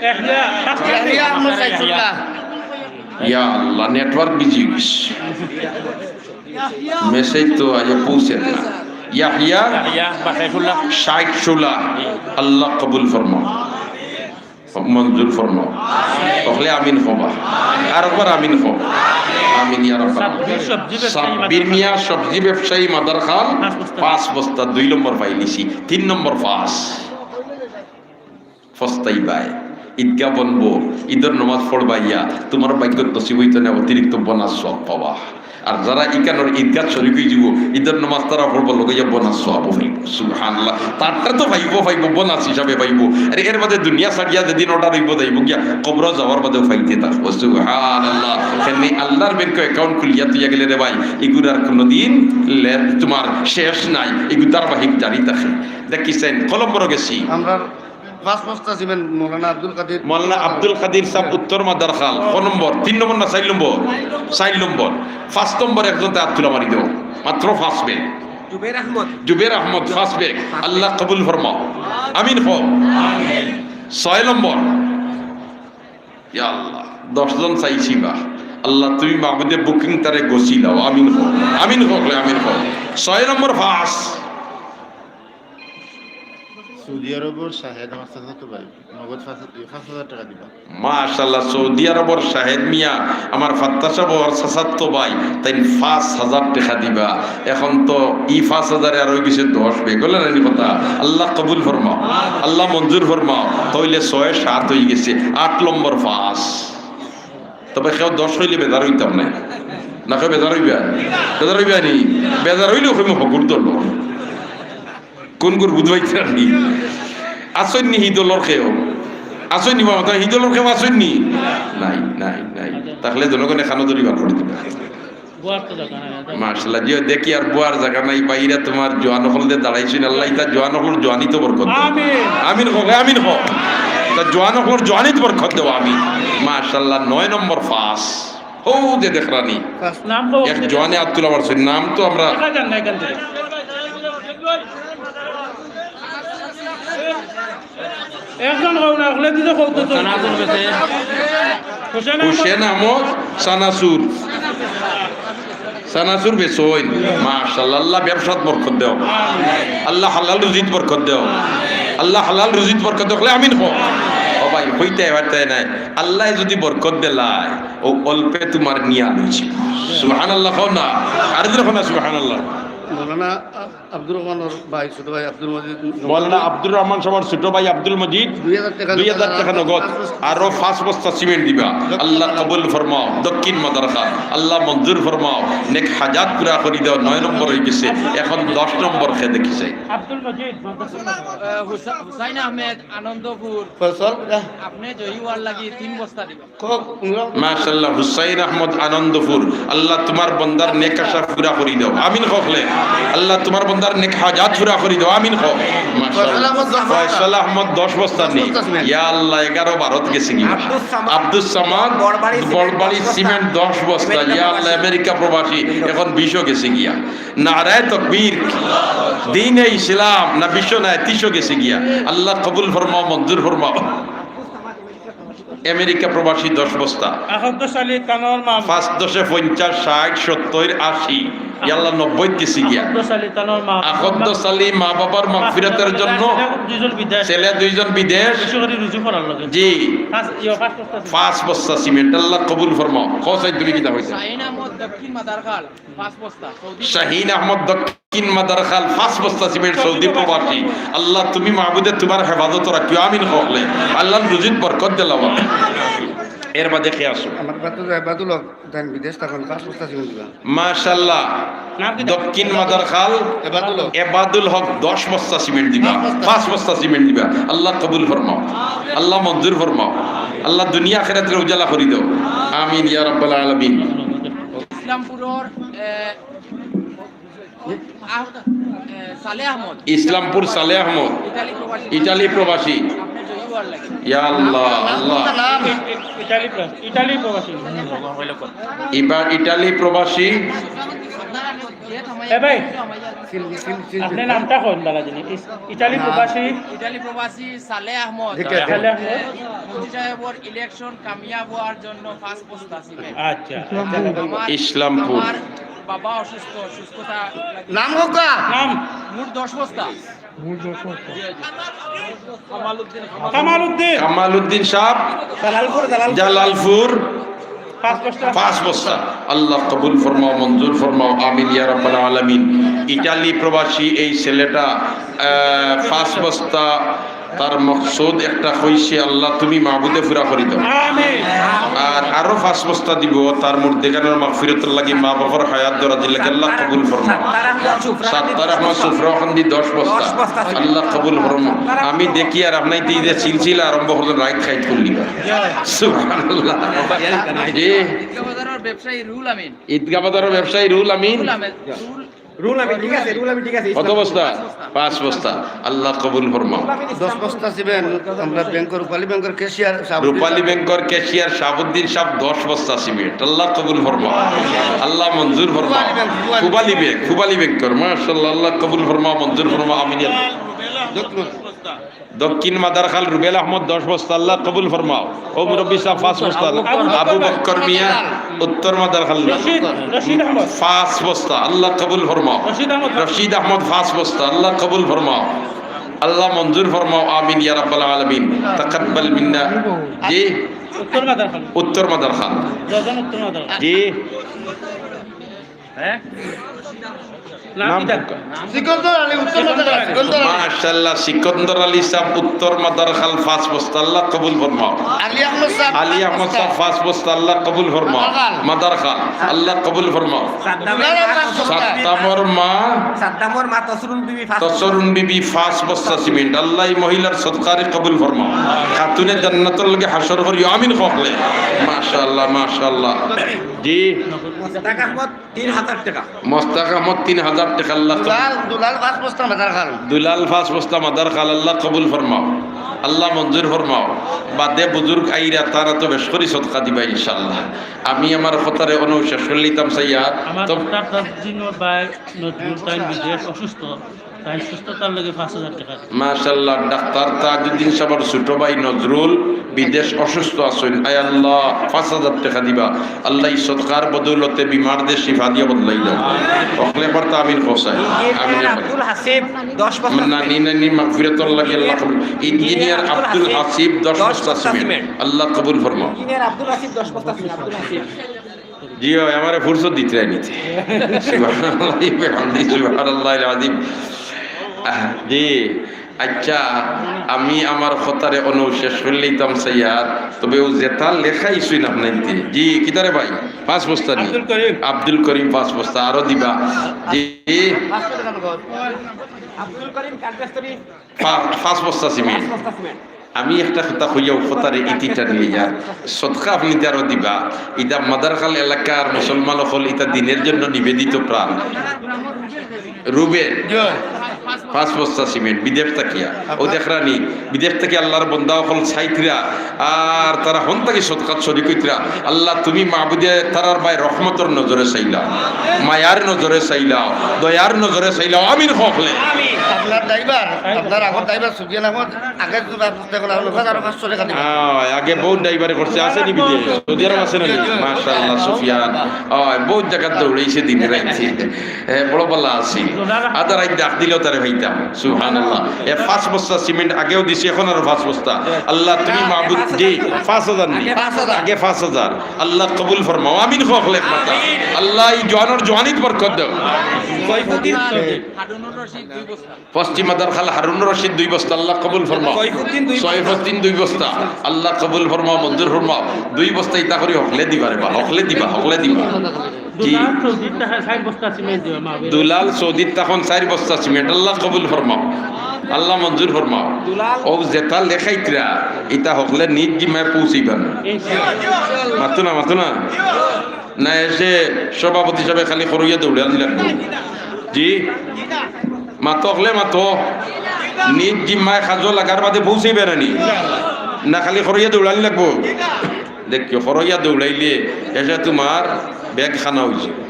ইয়াহিয়া, ইয়াহিয়া আহমদ সাইফুল্লাহ। ইয়া আল্লাহ, network busy অইছে। Message তো আইয়া পৌঁছে না। ইয়াহিয়া ইয়াহিয়া বা সাইফুল্লাহ। ষাট ষোলা। আল্লাহ কবুল ফরমাও। মঞ্জুর ফরমাও। অকলে আমিন কবা। আরেকবার আমিন কও। আমিন ইয়া রাব্বাল আলামিন। সাব্বির সবজি ব্যবসায়ী সাব্বির মিয়া সবজি ব্যবসায়ী মাদারখাল, পাঁচ বস্তা। পাঁচ বস্তা, দুই নম্বর পাইলিছি। তিন নম্বর পাঁচ। পস্তাইবায়। ঈদগাহ বনবো, ঈদর নমাজ পড়বাইয়া, তুমার ভাগ্যত নসিব অইতো না অতিরিক্ত bonus সওয়াব পাওয়া। আর যারা ইকানোর ঈদগাহ শরিক অইযিবো, ঈদর নমাজ তারা পড়বো, লগে ইয়া bonus সওয়াবও পাইবো। সুবহানাল্লাহ। তারটা তো পাইবো, পাইবো, bonus হিসাবে পাইবো। আরে এর বাদে দুনিয়া ছাড়িয়া যেদিন order অইবো যাইবো গিয়া, কবরো যাওয়ার বাদেও পাইতে থাকবো। সুবহানাল্লাহ। এমনি আল্লাহর ব্যাংকে account খুলিয়া থইয়া গেলে রে ভাই, ইগুর আর কোনোদিন লে-, তুমার শেষ নাই, ইগু ধারাবাহিক জারি থাকে। দেখিছেন, কলম বড় গেছি। আমরা পাঁচ বস্তা সিমেন্ট মৌলানা আব্দুল কাদির। মৌলানা আব্দুল কাদির সাহেব উত্তর মাদারখাল, ক নম্বর? তিন নম্বর না চাইর নম্বর? চাইর নম্বর। পাঁচ নম্বর একজন তে আত তুলা মারি দেও, মাত্র পাঁচ ব্যাগ। জুবের আহমদ। জুবের আহমদ, পাঁচ ব্যাগ। আল্লাহ কবুল ফরমাও। আমিন কও। ছয় নম্বর। ইয়া আল্লাহ, দশ জন চাইছি বা। আল্লাহ তুমি মাবুদে booking তারে গছিলাও। আমিন কও। আমিন কও, আমিন কও। ছয় নম্বর পাঁচ। সৌদি আরবর শাহেদ আমার চাচাতো ভাই, নগদ পাঁচ হাজার, পাঁচ হাজার টেকা দিবা। মাশাআল্লাহ, সৌদি আরবর শাহেদ মিয়া, আমার ফাত্তা সাবর চাচাতো ভাই, তাইন পাঁচ হাজার টেকা দিবা। এখন তো ই পাঁচ হাজারে আর অইগেছে দশ ব্যাগ, বুঝলা নি কথা? আল্লাহ কবুল ফরমাও, আল্লাহ মঞ্জুর ফরমাও। তাইলে ছয় সাত অইগেছে, আট নম্বর পাঁচ। তবে কেউ দশ অইলে বেজার অইতাম নায়। না কেউ বেজার অইবা? বেজার অইবা নি? বেজার অইলেও কইমু হগুর দল। কোন করে বুঝবাইতে পারনি? আসইননি হিদলর খেয়েও। আসইননি বাবা, তার হিদলর খেয়েও আসইননি? নাই, নাই, নাই। তাহলে জনগণে খানো ধরি বার করে দিবা। বুয়ার তো জাগা নাই, এটা মাশাআল্লাহ, জি, দেখি আর বুয়ার জাগা নাই, বাইরা তোমার জোয়ান অকল দে দাঁড়াইছইন, আল্লাহ ইতা জোয়ান অকলর জোয়ানিত বরকত দেও। আমিন। আমিন কও, আমিন কও। তা জোয়ান অকলর জোয়ানিত বরকত দেও, আমিন। মাশাআল্লাহ, নয় নম্বর পাস। ও যে দেখরানি। পাস নাম কও। এক জোয়ানে আব্দুল আমার সৈন নাম তো আমরা দেখা যান না এখান থেকে। একজন কও না, অকলে দিতে কও তো। চানাচুর বেচে। হোসেন আহমদ। হোসেন আহমদ চানাচুর। চানাচুর বেচইন। মাশাআল্লাহ, আল্লাহ ব্যবসাত বরকত দেও। আল্লাহ হালাল রুজিত বরকত দেও। আল্লাহ হালাল রুজিত বরকত দেও। অকলে আমিন কও। ও ভাই, কইতে পারতে নাই। আল্লাহ যদি বরকত দিলায়, ও অল্পে তোমার নিয়া লইছে। সুবহানাল্লাহ কও না। আর জোরে কও না সুবহানাল্লাহ। মৌলানা আব্দুর রহমানর ভাই, ছোট ভাই আব্দুল মজিদ। মৌলানা আব্দুর রহমান সাহেবর ছোট ভাই আব্দুল মজিদ দুই হাজার টাকা দুই হাজার টাকা নগদ, আরো পাঁচ বস্তা সিমেন্ট দিবা। আল্লাহ কবুল ফরমাও। দক্ষিণ মাদারখাল, আল্লাহ মঞ্জুর ফরমাও। নেক হাজাত পুরা করি দাও। নয় নম্বর হয়ে গেছে, এখন দশ নম্বর খেয়ে দেখি চাই। আব্দুল মজিদ, আহ, হুসা-, হুসাইন আহমেদ, আনন্দপুর। ফয়সল, আহ। আপনি জয়ী হওয়ার লাগি তিন বস্তা দিবা। মাশাআল্লাহ, হুসাইন আহমদ আনন্দপুর, আল্লাহ তোমার বন্দার নেক আশা পুরা করি দাও, আমিন কও অকলে। আল্লাহ তোমার বন্দার নেক হাজাত পুরা করি দাও, আমিন কও। মাশাআল্লাহ। ফয়সাল আহমদ দশ বস্তা। ফয়সাল আহমদ দশ বস্তা নি। দশ বস্তা সিমেন্ট। ইয়া আল্লাহ, এগারো ভারত গেছে গি। আব্দুস সামাদ, আব্দুস সামাদ, বড়বাড়ি বড়বাড়ি সিমেন্ট সিমেন্ট দশ বস্তা। দশ বস্তা। ইয়া আল্লাহ, আমেরিকা প্রবাসী এখন বিশও গেছে গিয়া। নারায়ে তকবীর। দ্বীনে ইসলাম না বিশ্ব নায়, তিশও গেছে গিয়া। আল্লাহ কবুল ফরমাও, মঞ্জুর ফরমাও। আমেরিকা প্রবাসী দশ বস্তা। আকদ্দস আলী তানোর মা। পাঁচ দশে পঞ্চাশ, ষাট, সত্তর, আশি। ইয়া আল্লাহ, নব্বই গেছে গিয়া। আকদ্দস আলী তানোর মা। আকদ্দস আলী মা বাবার মাগফিরাতের জন্য। ছেলে দুইজন বিদেশ। ছেলে দুইজন বিদেশ। বেশি করে রুজি করার লাগে। জি। পাঁচ, ইয়ো, পাঁচ বস্তা সিমেন্ট। পাঁচ বস্তা সিমেন্ট। আল্লাহ কবুল ফরমাও। কও চাই তুমি কিতা কইতা? শাহিন আহমদ দক্ষিণ মাদারখাল। পাঁচ বস্তা, সৌদি। শাহিন আহমদ দক্ষিণ মাদারখাল, পাঁচ বস্তা সিমেন্ট, সৌদি প্রবাসী। আল্লাহ, তুমি মাবুদে তোমার হেফাজত রাখিও, আমিন কও অকলে। আল্লাহ রুজিত বরকত দিলাও। এর বাদে কে আছো? আমার বাদে এবাদুল হক, তাইন বিদেশ থাকইন, পাঁচ বস্তা সিমেন্ট দিবা। মাশাআল্লাহ। নাম কি? দক্ষিণ মাদারখাল, এবাদুল হক। এবাদুল হক, দশ বস্তা সিমেন্ট দিবা, পাঁচ বস্তা। পাঁচ বস্তা সিমেন্ট দিবা। আল্লাহ কবুল ফরমাও, আল্লাহ মঞ্জুর ফরমাও, আল্লাহ দুনিয়া আখিরাতরে উজালা করি দাও। আমিন ইয়া রাব্বাল আলামিন। ইসলামপুরর, এ, আহ, এ, সালে আহমদ। ইসলামপুর সালে আহমদ। ইটালি প্রবাসী। ইটালি প্রবাসী। আপনি জয়ী হওয়ার লাগি। ইয়া আল্লাহ, আল্লাহ। নাম, নাম। ইটালি প্র-, ইটালি প্রবাসী। এবার ইটালি প্রবাসী। এ ভাই, আপনি নামটা কইন বালা জিনিস। ইস-, ইটালি প্রবাসী। ইটালি প্রবাসী সালে আহমদ। ঠিক আছে। সালে আহমদ। মুফতি সাহেবর ইলেকশন কামিয়াব হওয়ার জন্য পাঁচ বস্তা সিমেন্ট। আচ্ছা, আচ্ছা। আমার, ইসলামপুর। আমার বাবা অসুস্থ, সুস্থতা। নাম কউক্কা? নাম? মোট দশ বস্তা। মোট দশ বস্তা। জি, জি। কামালউদ্দিন, কামালউদ্দিন। কামালউদ্দিন সাহেব। জালালপুর, জালালপুর। জালালপুর। পাঁচ বস্তা। পাঁচ বস্তা। আল্লাহ কবুল ফরমাও, মঞ্জুর ফরমাও, আমিন ইয়া রাব্বাল আলামিন। ইটালি প্রবাসী এই ছেলেটা, আহ, পাঁচ বস্তা তার মকসুদ একটা কইছে, আল্লাহ তুমি মাবুদে পুরা করি দাও। আমিন। আর আরো পাঁচ বস্তা দিব, তার মুর্দেগানর মাগফিরাতর লাগি, মা বাবার হায়াত দরাজির লাগি, আল্লাহ কবুল ফরমাও। সাত্তার আহমদ সুফরাকান্দি দশ বস্তা। দশ বস্তা ছিল। আল্লাহ কবুল ফরমাও। আমি দেখি আর আপনাইতে এই যে সিলসিলা আরম্ভ করলেন, রাইত খাইত করলিবা। সুবহানাল্লাহ। জি। ঈদগাহ বাজারর ব্যবসায়ী রুহুল আমিন। ঈদগাহ বাজারর ব্যবসায়ী রুহুল আমিন। রুহুল আমিন, রুহুল রুহুল আমিন, ঠিক আছে, রুহুল আমিন, ঠিক আছে। কত বস্তা? পাঁচ বস্তা। পাঁচ বস্তা। আল্লাহ কবুল ফরমাও। দশ বস্তা সিমেন্ট, আমরা ব্যাংকর, রূপালী ব্যাংকর ক্যাশিয়ার সাহেব। রূপালী ব্যাংকর ক্যাশিয়ার শাহাবুদ্দিন সাহেব দশ বস্তা সিমেন্ট। আল্লাহ কবুল ফরমাও। আল্লাহ মঞ্জুর ফরমাও। রূপালী ব্যাংক, রূপালী। রূপালী ব্যাংক, রূপালী ব্যাংকর। মাশাআল্লাহ, আল্লাহ কবুল ফরমাও, মঞ্জুর ফরমাও, আমিন। দক্ষিণ মাদারখাল রুবেল আহমদ দশ বস্তা, আল্লাহ কবুল ফরমাও। ও মুরব্বী সাহেব পাঁচ বস্তা, আবু বক্কর মিয়া উত্তর মাদারখাল রশিদ, রশিদ আহমদ। পাঁচ বস্তা, আল্লাহ কবুল ফরমাও। রশিদ আহমদ। রশিদ আহমদ পাঁচ বস্তা, আল্লাহ কবুল ফরমাও। আল্লাহ মঞ্জুর ফরমাও, আমিন ইয়া রাব্বাল আলামিন। তাকাব্বাল মিন্না। জি। উত্তর মাদারখাল। উত্তর মাদারখাল। উত্তর মাদারখাল। জি। হ্যাঁ? নাম নাম কি তার? কোনটা? সিকন্দর আলী, উত্তর মাদারখাল। সিকন্দর আলী। মাশাআল্লাহ, সিকন্দর আলী সাহেব, উত্তর মাদারখাল, পাঁচ বস্তা, আল্লাহ কবুল ফরমাও। আলী আহমদ সাহেব, আলী আহমদ সাহেব, পাঁচ বস্তা, আল্লাহ কবুল ফরমাও। মাদারখাল। মাদারখাল, আল্লাহ কবুল ফরমাও। সাদ্দামের মা, সাদ্দামর মা, সাদ্দামর মা তসরুন বিবি, পাঁচ বস্তা। তসরুন বিবি, পাঁচ বস্তা সিমেন্ট, আল্লাহ এই মহিলার সদকারে কবুল ফরমাও। খাতুনে জান্নাতর লগে হাশর করিও, আমিন কও অকলে। মাশাআল্লাহ, মাশাআল্লাহ। জি। মোস্তাক আহমদ, তিন হাজার টাকা। মোস্তাক আহমদ, তিন হাজার টাকা, আল্লাহ কবুল। দুলাল, দুলাল পাঁচ বস্তা মাদারখাল। দুলাল পাঁচ বস্তা মাদারখাল, আল্লাহ কবুল ফরমাও, আল্লাহ মঞ্জুর ফরমাও। বাদে বুজুর্গ আইরা, তারা তো বেশ করি সদকা দিবা ইনশাআল্লাহ। আমি আমার কথারে অনো শেষ করিলিতাম চাইয়ার। আমার তো ডাক্তার তাজউদ্দিনর ভাই নজরুল, তাইন বিদেশ অসুস্থ, তাইন সুস্থতার লাগি পাঁচ হাজার টাকা দিবা। মাশাআল্লাহ, ডাক্তার তাজউদ্দিন সাহেবর ছোট ভাই নজরুল বিদেশ অসুস্থ আছইন। আয় আল্লাহ, পাঁচ হাজার টাকা দিবা। আল্লাহ, এই সদকার বদৌলতে বিমাররে শিফা দিয়া বদলাই দাও। অকলে একবার তো আমিন কও চাই। আমিন। ইঞ্জিনিয়ার আব্দুল হাসিব, দশ বস্তা। নানি নানি মাগফিরাতর লাগি আল্লাহ কবুল। ইঞ্জিনিয়ার আব্দুল হাসিব, দশ বস্তা সিমেন্ট। আল্লাহ কবুল ফরমাও। ইঞ্জিনিয়ার আব্দুল হাসিব, দশ বস্তা সিমেন্ট। আব্দুল হাসিব। জি অয়, আমারে ফুরসত দিতরায় নি তে। সুবহানাল্লাহি বিহামদিহি, সুবহানাল্লাহিল আযীম। আহ, জি, আচ্ছা, আমি আমার কথারে অনো শেষ করিলিতাম চাইয়ার, তবে অউ যেতা লেখাইছইন আপনাইন্তে। জি, কিতারে ভাই? পাঁচ বস্তা নি? আব্দুল করিম। আব্দুল করিম, পাঁচ বস্তা, আরো দিবা। জি। আব্দুল করিম কার্পেস্টরি। পা-, পাঁচ বস্তা সিমেন্ট। পাঁচ বস্তা সিমেন্ট। আমি একটা কথা কইয়ার, কথারে ইতি টানিয়া, সদকা আপনে তারও দিবা। ইতা মাদারখাল এলাকার মুসলমান অকল, ইতা দ্বীনর জন্য নিবেদিত প্রাণ। রুবেল, পাঁচ বস্তা সিমেন্ট, বিদেশ থাকিয়া। অউ দেখরানি, বিদেশ থাকি আল্লাহর বন্দা অকল চাইতরা, আর তারা হন থাকি সদকাত শরিক অইতরা। আল্লাহ, তুমি মাবুদে তারার বায় রহমতর নজরে চাইলাও, মায়ার নজরে চাইলাও, দয়ার নজরে চাইলাও। আমিন কও অকলে। আপনার ড্রাইভার, আপনার আগর ড্রাইভার সুফিয়ান আহমদ, আগে তো আপনার দেখুন, আপনার কাছে আরো পাঁচশো টাকা দিবেন। অয়, আগে বউত ড্রাইভারি করছে, আছে নি বিদেশ? সৌদি আরব আছে না নি? মাশাআল্লাহ, সুফিয়ান। অয়, বউত জাগাত দৌড়াইছে দিনে রাইতে। এ, বড় বালা আছি। আধা রাইত ডাক দিলেও তারে পাইতাম। সুবহানাল্লাহ। এ, পাঁচ বস্তা সিমেন্ট আগেও দিছি, এখন আরো পাঁচ বস্তা। আল্লাহ, তুমি মাবুদ, জি, পাঁচ হাজার নি? পাঁচ হাজার। আগে পাঁচ হাজার। আল্লাহ কবুল ফরমাও। আমিন কও অকলে একবার। আল্লাহ, এই জোয়ানর জোয়ানিত বরকত দেও। পশ্চিম মাদারখাল হারুনুর রশিদ দুই বস্তা, আল্লাহ কবুল ফরমাও। সৈফুদ্দিন দুই বস্তা। সৈফুদ্দিন দুই বস্তা, আল্লাহ কবুল ফরমাও, মঞ্জুর ফরমাও। দুই বস্তা ইতা করি অকলে দিবা রে বা, অকলে দিবা, অকলে দিবা। জি। দুলাল সৌদিত থাকইন চাইর বস্তা সিমেন্ট দিবা, মা। দুলাল সৌদিত থাকইন চাইর বস্তা সিমেন্ট, আল্লাহ কবুল ফরমাও, আল্লাহ মঞ্জুর ফরমাও। দুলাল। অউ যেতা লেখাইতরা, ইতা অকলে নিজ জিম্মায় পৌঁছিবা না। ইনশাআল্লাহ। মাতো না, মাতো না। না এসে সভাপতি সাবে খালি খরইয়া দৌড়ানি লাগবো। জি, মাতো অকলে মাতো। নিজ জিম্মায় কাজো লাগার বাদে পৌঁছাইবা না নি? না খালি খরইয়া দৌড়ানি লাগবো? দেখিও, খরইয়া দৌড়াইলে এসে তুমার ব্যাগ খানা অইযিবো।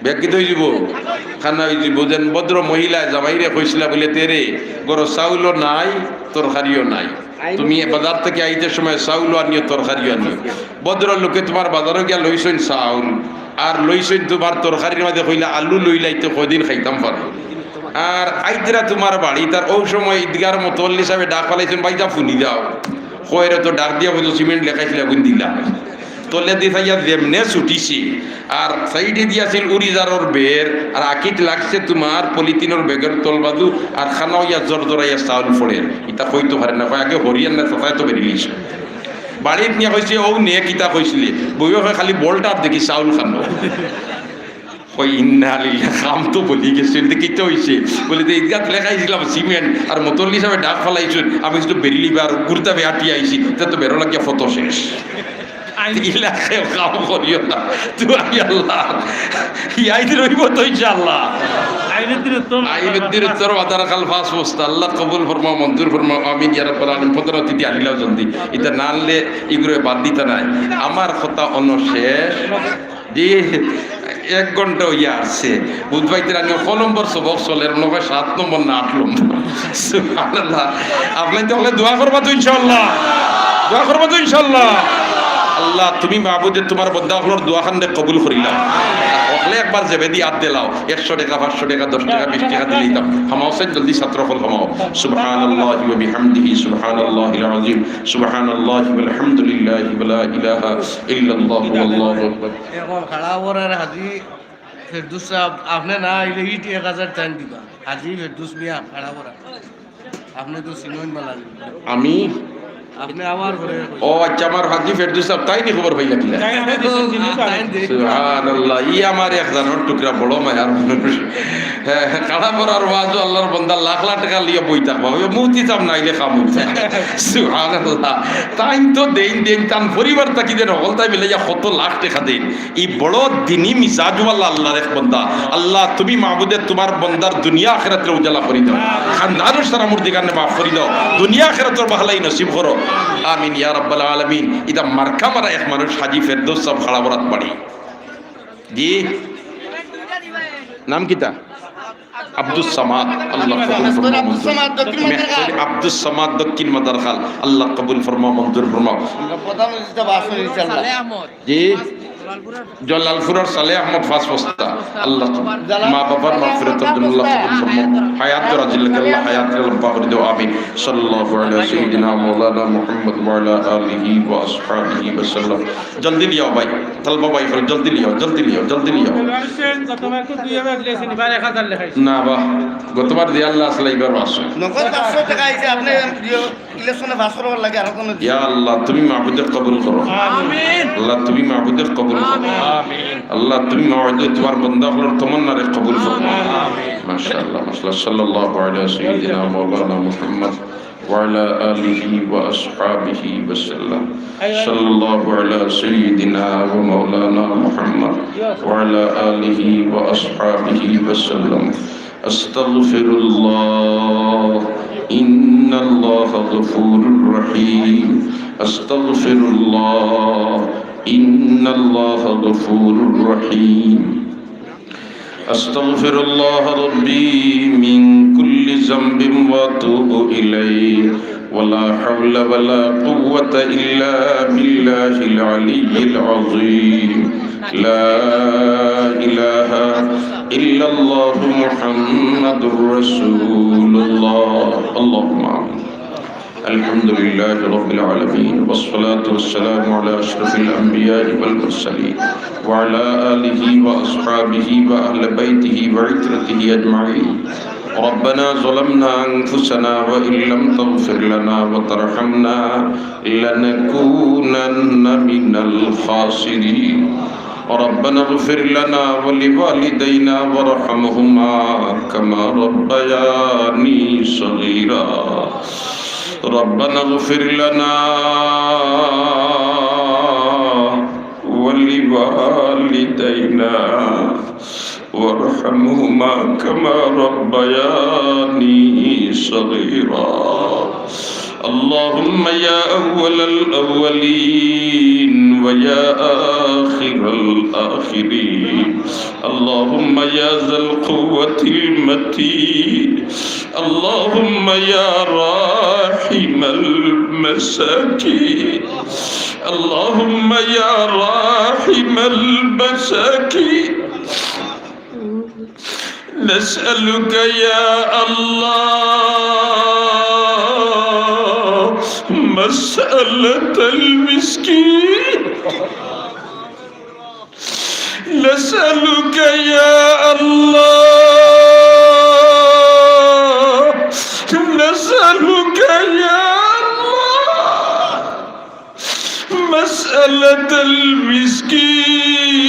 ব্যাগ কিতা অইযিবো? খানা অইযিবো। যেন ভদ্র মহিলায় জামাইরে কইছিলা বুলে, "তেরে ঘরো চাউলও নাই, তরকারিও নাই।" তুমি বাজার থাকি আইতে সময় চাউলও আনিও, তরকারিও আনিও। ভদ্র লোকে তুমার বাজারো গিয়া লইছইন চাউল, আর লইছইন তুমার তরকারির মাঝে কইলা, "আলু লইলাইতে কয়দিন খাইতাম পারমু।" আর আইতরা তুমার বাড়িত, আর অউ সময় ইদগার মতল্লি সাবে ডাক ফালাইছইন, "ভাইজান, ফুনি যাও।" কইরে তো ডাক দিয়া বুঝো, "সিমেন্ট লেখাইছিলা, বুঝ দিলা।" তলেদি চাইয়া যেমনে ছুটিছে, আর সাইডেদি আছিল উড়িজারর বের, আর আকিট লাগছে তুমার পলিথিনর ব্যাগর তলবাজু, আর খানা অইয়া জরজরাইয়া চাউল পড়ের। ইতা কইতো পারে না, কয়, "আগে হরিয়ান না, তথায় তো বেরিলিস।" বাড়িত নিয়া কইছে, "অউ নে কিতা কইছিলি?" বউয়ে কয়, "খালি বলটার দেখি চাউল খানো।" কই, "ইন্না লিল্লাহ, কাম তো বলি গেছে, এতে কিতা অইছে?" বলে, "তে ইদগাত লেখাইছিলাম সিমেন্ট, আর মতল্লি সাবে ডাক ফালাইছইন, আমি তো বেরিলি বার ঘুরতা বেয়াটি আইছি, তা তো বেরো লাগিয়া ফটো শেষ।" আইন- ইলাকে কাম করিও না, তুই আল্লাহ, ইয়াইদ রইব তো ইনশাআল্লাহ। আইনুদ্দিন উত্তর, আইনুদ্দিন উত্তর, মাদারখাল পাঁচ বস্তা, আল্লাহ কবুল ফরমাও, মঞ্জুর ফরমাও, আমিন ইয়া রাব্বাল আলামিন। প্রধান অতিথি আনিলাও জলদি, ইতা না আনলে ইগুরে বাদ দিতা নায়। আমার কথা অনো শেষ। জি, এক ঘন্টা অইয়া আসছে। বুধবাইতে রানি ক নম্বর সবক চলের, মনে হয় সাত নম্বর না আট নম্বর। সুবহানাল্লাহ। আপনে তো হকলে দোয়া করবা তো ইনশাআল্লাহ? দোয়া করবা তো ইনশাআল্লাহ? আল্লাহ, তুমি মাবুদে তুমার বন্দা অকলর দোয়া খানরে কবুল করিলাও। হকলে একবার জেবেদি আত দিলাও, একশো টেকা, পাঁচশো টেকা, দশ টেকা, বিশ টেকা দিলাইতাম। হামাও সাইন জলদি ছাত্র অকল হামাও। সুবহানাল্লাহি ওয়া বিহামদিহি, সুবহানাল্লাহিল আযীম, সুবহানাল্লাহি ওয়াল হামদুলিল্লাহি ওয়া লা ইলাহা ইল্লাল্লাহু ওয়াল্লাহু আকবার। এখন খাড়া অওয়ার হাজি ফেরদৌস সাব, আপনে না আইলে ইট এক হাজার টাইম দিবা। হাজি ফেরদৌস মিয়া, খাড়া করা। আপনে তো সিনোইন বালা। আমি? আপনে আমার ঘরে। ও আচ্ছা, আমার হাজি ফেরদৌস সাব, তাইন নি খবর পাইলা কিলা? তাইন দেখি। সুবহানাল্লাহ, ই আমার এক জানর টুকরা, বড় মায়ার মানুষ। হ্যাঁ, হ্যাঁ, খাড়া করার ওয়াজও আল্লাহর বন্দা লাখ লাখ টেকা লইয়া বই থাকবা। ওই মুফতি সাব না আইলে কাম অইতো না। সুবহানাল্লাহ। তাইন তো দেইন দেইন, তান পরিবার থাকি দেইন, হকলতায় মিলাইয়া কত লাখ টেকা দেইন। ই বড় দিনী মিজাজওয়ালা আল্লাহর এক বন্দা। আল্লাহ, তুমি মাবুদে তুমার বন্দার দুনিয়া আখিরাতরে উজালা করি দাও। খানদানর সারা মুর্দিগানরে মাফ করি দাও। দুনিয়া আখিরাতর ভালাই নসিব করো। আমিন ইয়া রাব্বাল আলামিন। ইটা মার্কা মারা এক মানুষ হাজি ফেরদৌস সাব খাড়া বরাত বাড়ি। জি। নাম কিতা? আব্দুস সামাদ। আল্লাহ কবুল ফরমাও। আব্দুস সামাদ, দক্ষিণ মাদারখাল। আব্দুস সামাদ, দক্ষিণ মাদারখাল। আল্লাহ কবুল ফরমাও, মঞ্জুর ফরমাও। জি। জলালপুরর সালেহ আহমদ পাঁচ বস্তা। আল্লাহ মা বাবার মাগফিরাতর জন্য আল্লাহ কবুল ফরমাও। হায়াত দরাজ লাগে আল্লাহ, হায়াত লম্বা করি দাও। আমিন। সাল্লাল্লাহু আলা সাইয়্যিদিনা মাওলানা মুহাম্মদ ওয়া আলা আলিহি ওয়া আসহাবিহি ওয়া সাল্লাম। জলদি লিয়াও ভাই, তালবা ভাই, জলদি লিয়াও, জলদি লিয়াও, জলদি লিয়াও। না বা, গতবার যে আল্লাহ আসলে এবারও আসো। নগদ পাঁচশো টেকা আইছে, আপনে ইলেকশনে পাস করবার লাগি আর কোনো ইয়া আল্লাহ, তুমি মাবুদে কবুল করো। আমিন। আল্লাহ, তুমি মাবুদে কবুল করো। আমিন। আল্লাহ, তুমি মাবুদে তুমার বন্দা অকলর তমন্নারে কবুল করো। আমিন। মাশাআল্লাহ, মাশাআল্লাহ। সাল্লাল্লাহু আলা সাইয়্যিদিনা মাওলানা মুহাম্মদ ওয়া আলা আলিহি ওয়া আসহাবিহি ওয়া সাল্লাম। সাল্লাল্লাহু আলা সাইয়্যিদিনা ওয়া মাওলানা মুহাম্মদ ওয়া আলা আলিহি ওয়া আসহাবিহি ওয়া সাল্লাম। أستغفر الله، إن الله غفور رحيم. أستغفر الله، إن الله غفور رحيم. أستغفر الله ربي من كل ذنب وأتوب إليه. ولا حول ولا قوة إلا بالله العلي العظيم. لا إله إلا الله محمد رسول الله. اللهم آمين. الحمد لله رب العالمين، والصلاة والسلام على أشرف الأنبياء والمرسلين، وعلى آله وأصحابه وأهل بيته وعترته أجمعين. ربنا ظلمنا أنفسنا وإن لم تغفر لنا وترحمنا لنكونن من الخاسرين. ربنا اغفر لنا ولوالدينا وارحمهما كما ربياني صغيرا. ربنا اغفر لنا ولوالدينا وارحمهما كما ربياني صغيرا. اللهم يا أول الأولين ويا آخر الآخرين. اللهم يا ذا القوة المتين. اللهم يا راحم المساكين. اللهم يا راحم المساكين. نسألك يا الله مسألة المسكين. نسألك يا الله، نسألك يا الله مسألة المسكين.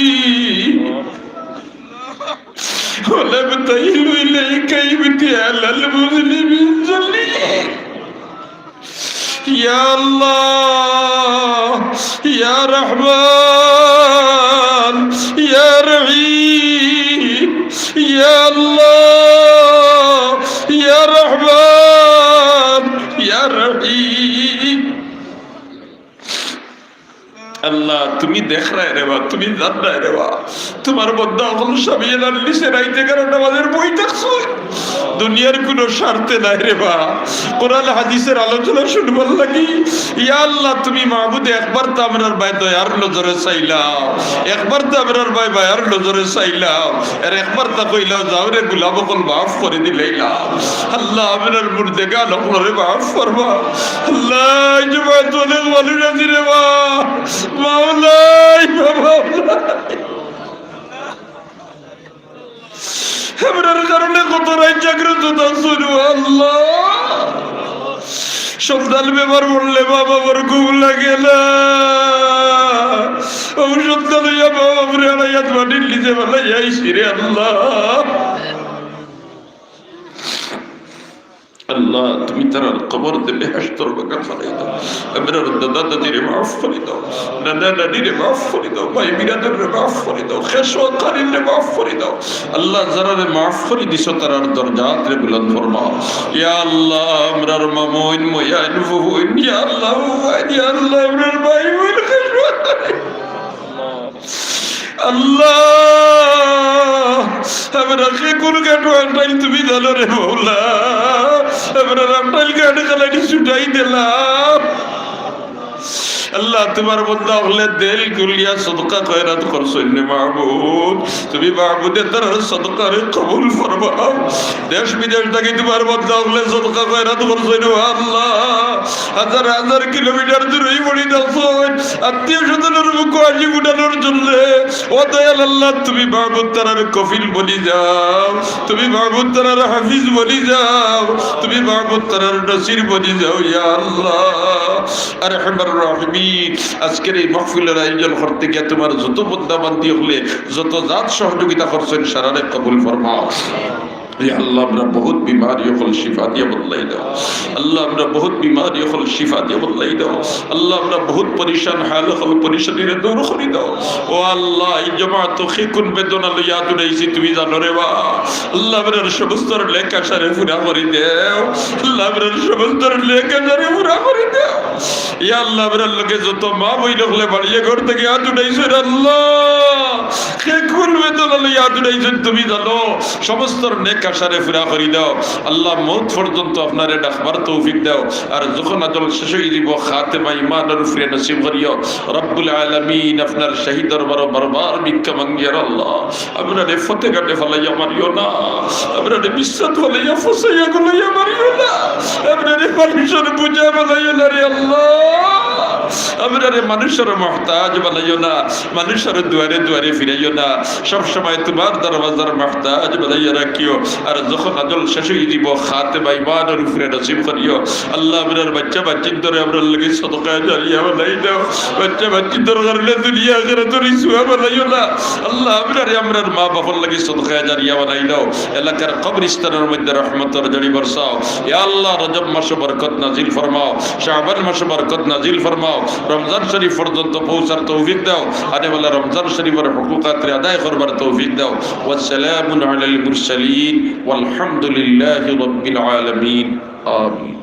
ونبتهل إليك ابتهال المذنب الذليل. يا الله، يا رحمن، يا رحيم، يا الله، يا رحمن، يا رحيم. আল্লাহ, তুমি দেখরায় রে বা, তুমি জানরায় রে বা। তুমার বন্দা অকল শামিয়ানার নিচে রাইত এগারোটা বাজে বই থাকছইন। দুনিয়ার কুনু স্বার্থে নায় রে বা। কোরআন হাদিসের আলোচনা শুনবার লাগি। ইয়া আল্লাহ, তুমি মাবুদ একবার তো আমরার বায় দয়ার নজরে চাইলাও, একবার তো আমরার বায় মায়ার নজরে চাইলাও, আর একবার তা কইলাও, যাও রে গুলাম অকল, মাফ করি দিলাইলাম। আল্লাহ, আমরার মুর্দেগান অকলরে মাফ করবা। আল্লাহ, এই জমায়েত অনেক মানুষ আছি রে বা। মাওলাই, মাওলাই। আমরার কারণে কত রাইত জাগ্রত থাকছইন, ও আল্লাহ। সন্তান বেমার পড়লে মা বাবার ঘুম লাগে না। ও সন্তান লইয়া মা বাপরে আড়াইয়াত মাটির নিচে ফালাইয়া আইছি রে আল্লাহ। আল্লাহ, তুমি তারার কবররে বেহেশতর বাগান বানাই দাও। আমরার দাদা দাদিরে মাফ করি দাও, নানা নানিরে মাফ করি দাও, ভাই বিরাদররে মাফ করি দাও, খেশওয়াত খালিলরে মাফ করি দাও। আল্লাহ, যারারে মাফ করি দিছো, তারার দরজাতরে বুলন্দ ফরমাও। ইয়া আল্লাহ, আমরার মামুইন, ময়াইন, ফুফুইন, ইয়া আল্লাহ, ফুফাইন, ইয়া আল্লাহ, আমরার ভাই বইন, খেশওয়াত খালিল। আল্লাহ, আমরা কে কোন ঘাটো আন্ডাইল তুমি জানো রে মৌলা। আমরা আন্ডাইল ঘাটে খালাইনি ছুটাই দিলাম। আল্লাহ, তোমার বন্দা অকলে দিল খুলিয়া সদকা খয়রাত করছইন রে মাবুদ। তুমি মাবুদে তারার সদকারে কবুল ফরমাও। দেশ বিদেশ থাকি তোমার বন্দা অকলে সদকা খয়রাত করছইন রে আল্লাহ। হাজার হাজার কিলোমিটার দূরে পড়ি থাকছইন, আত্মীয় স্বজনর মুখো হাসি ফুটানোর জন্য। ও দয়াল আল্লাহ, তুমি মাবুদ তারার কফিল বনি যাও, তুমি মাবুদ তারার হাফিজ বনি যাও, তুমি মাবুদ তারার নাসির বনি যাও, ইয়া আল্লাহ। আরহামার রাহিমিন, আজকের এই মাহফিলের আয়োজন করতে গিয়া তোমার যত বন্দা বান্দি অকলে যত জাত সহযোগিতা করছইন, সারারে কবুল ফরমাও। ইয়া আল্লাহ, আমরা বহুত বিমারি অকল শিফা দিয়া বদলাই দাও। আল্লাহ, আমরা বহুত বিমারি অকল শিফা দিয়া বদলাই দাও। আল্লাহ, আমরা বহুত পরিশান হাল অকল পরিশানিরে দূর করি দাও। ও আল্লাহ, এই জমাত তো কি কোন বেদনা লইয়া আতুরাইছি তুমি জানো রে বা। আল্লাহ, আমরার সমস্ত নেক আশারে পুরা করি দেও। আল্লাহ, আমরার সমস্ত নেক আশারে পুরা করি দেও। ইয়া আল্লাহ, আমরার লগে যত মা বইন অকলে বাড়িয়ে ঘর থাকি আতুরাইছইন রে আল্লাহ, কে কোন বেদনা লইয়া আতুরাইছইন তুমি জানো। সমস্ত নেক আশারে পুরা করি দাও। আল্লাহ, মউত পর্যন্ত আপনারে ডাকবার তৌফিক দাও। আর যখন আজল শেষ অই যিবো, খাতেমা ইমানর উপরে নসিব করিও। রব্বুল আলামিন, আপনার শাহী দরবারো বারবার ভিক্ষা মাঙ্গিয়ার আল্লাহ, আমরারে পথে ঘাটে ফালাইয়া মারিও না, আমরারে বিছনাত ফালাইয়া ফসাইয়া গলাইয়া মারিও না, আমরারে মানুষর বুঝা বানাইও না রে আল্লাহ, আমরারে মানুষর মুহতাজ বানাইও না, মানুষর দুয়ারে দুয়ারে ফিরাইও না, সব সময় তোমার দরওয়াজার মুহতাজ বানাইয়া রাখিও। আর যখন আজল শেষ অই যিবো, খাতেমা ইমানর উপরে নসিব করিও। আল্লাহ, আমরার বাচ্চা বাচ্চিন্তরে আমরার লাগি সদকা জারিয়া বানাই দাও। বাচ্চা বাচ্চিন্তর কারণে দুনিয়া আখিরাতর রিসওয়া বানাইও না। আল্লাহ, আমরারে আমরার মা বাপর লাগি সদকা জারিয়া বানাই দাও। এলাকার কবরস্থানর মধ্যে রহমতর ঝড়ি বরসাও। ইয়া আল্লাহ, রজব মাসো বরকত নাজিল ফরমাও, শাবান মাসো বরকত নাজিল ফরমাও, রমজান শরীফ পর্যন্ত পৌঁছার তৌফিক দাও, আনেওয়ালা রমজান শরীফর হুকুকাতরে আদায় করবার তৌফিক দাও। ওয়াসসালামুন আলাল মুরসালিন, ওয়ালহামদুলিল্লাহি রাব্বিল আলামিন। আমিন।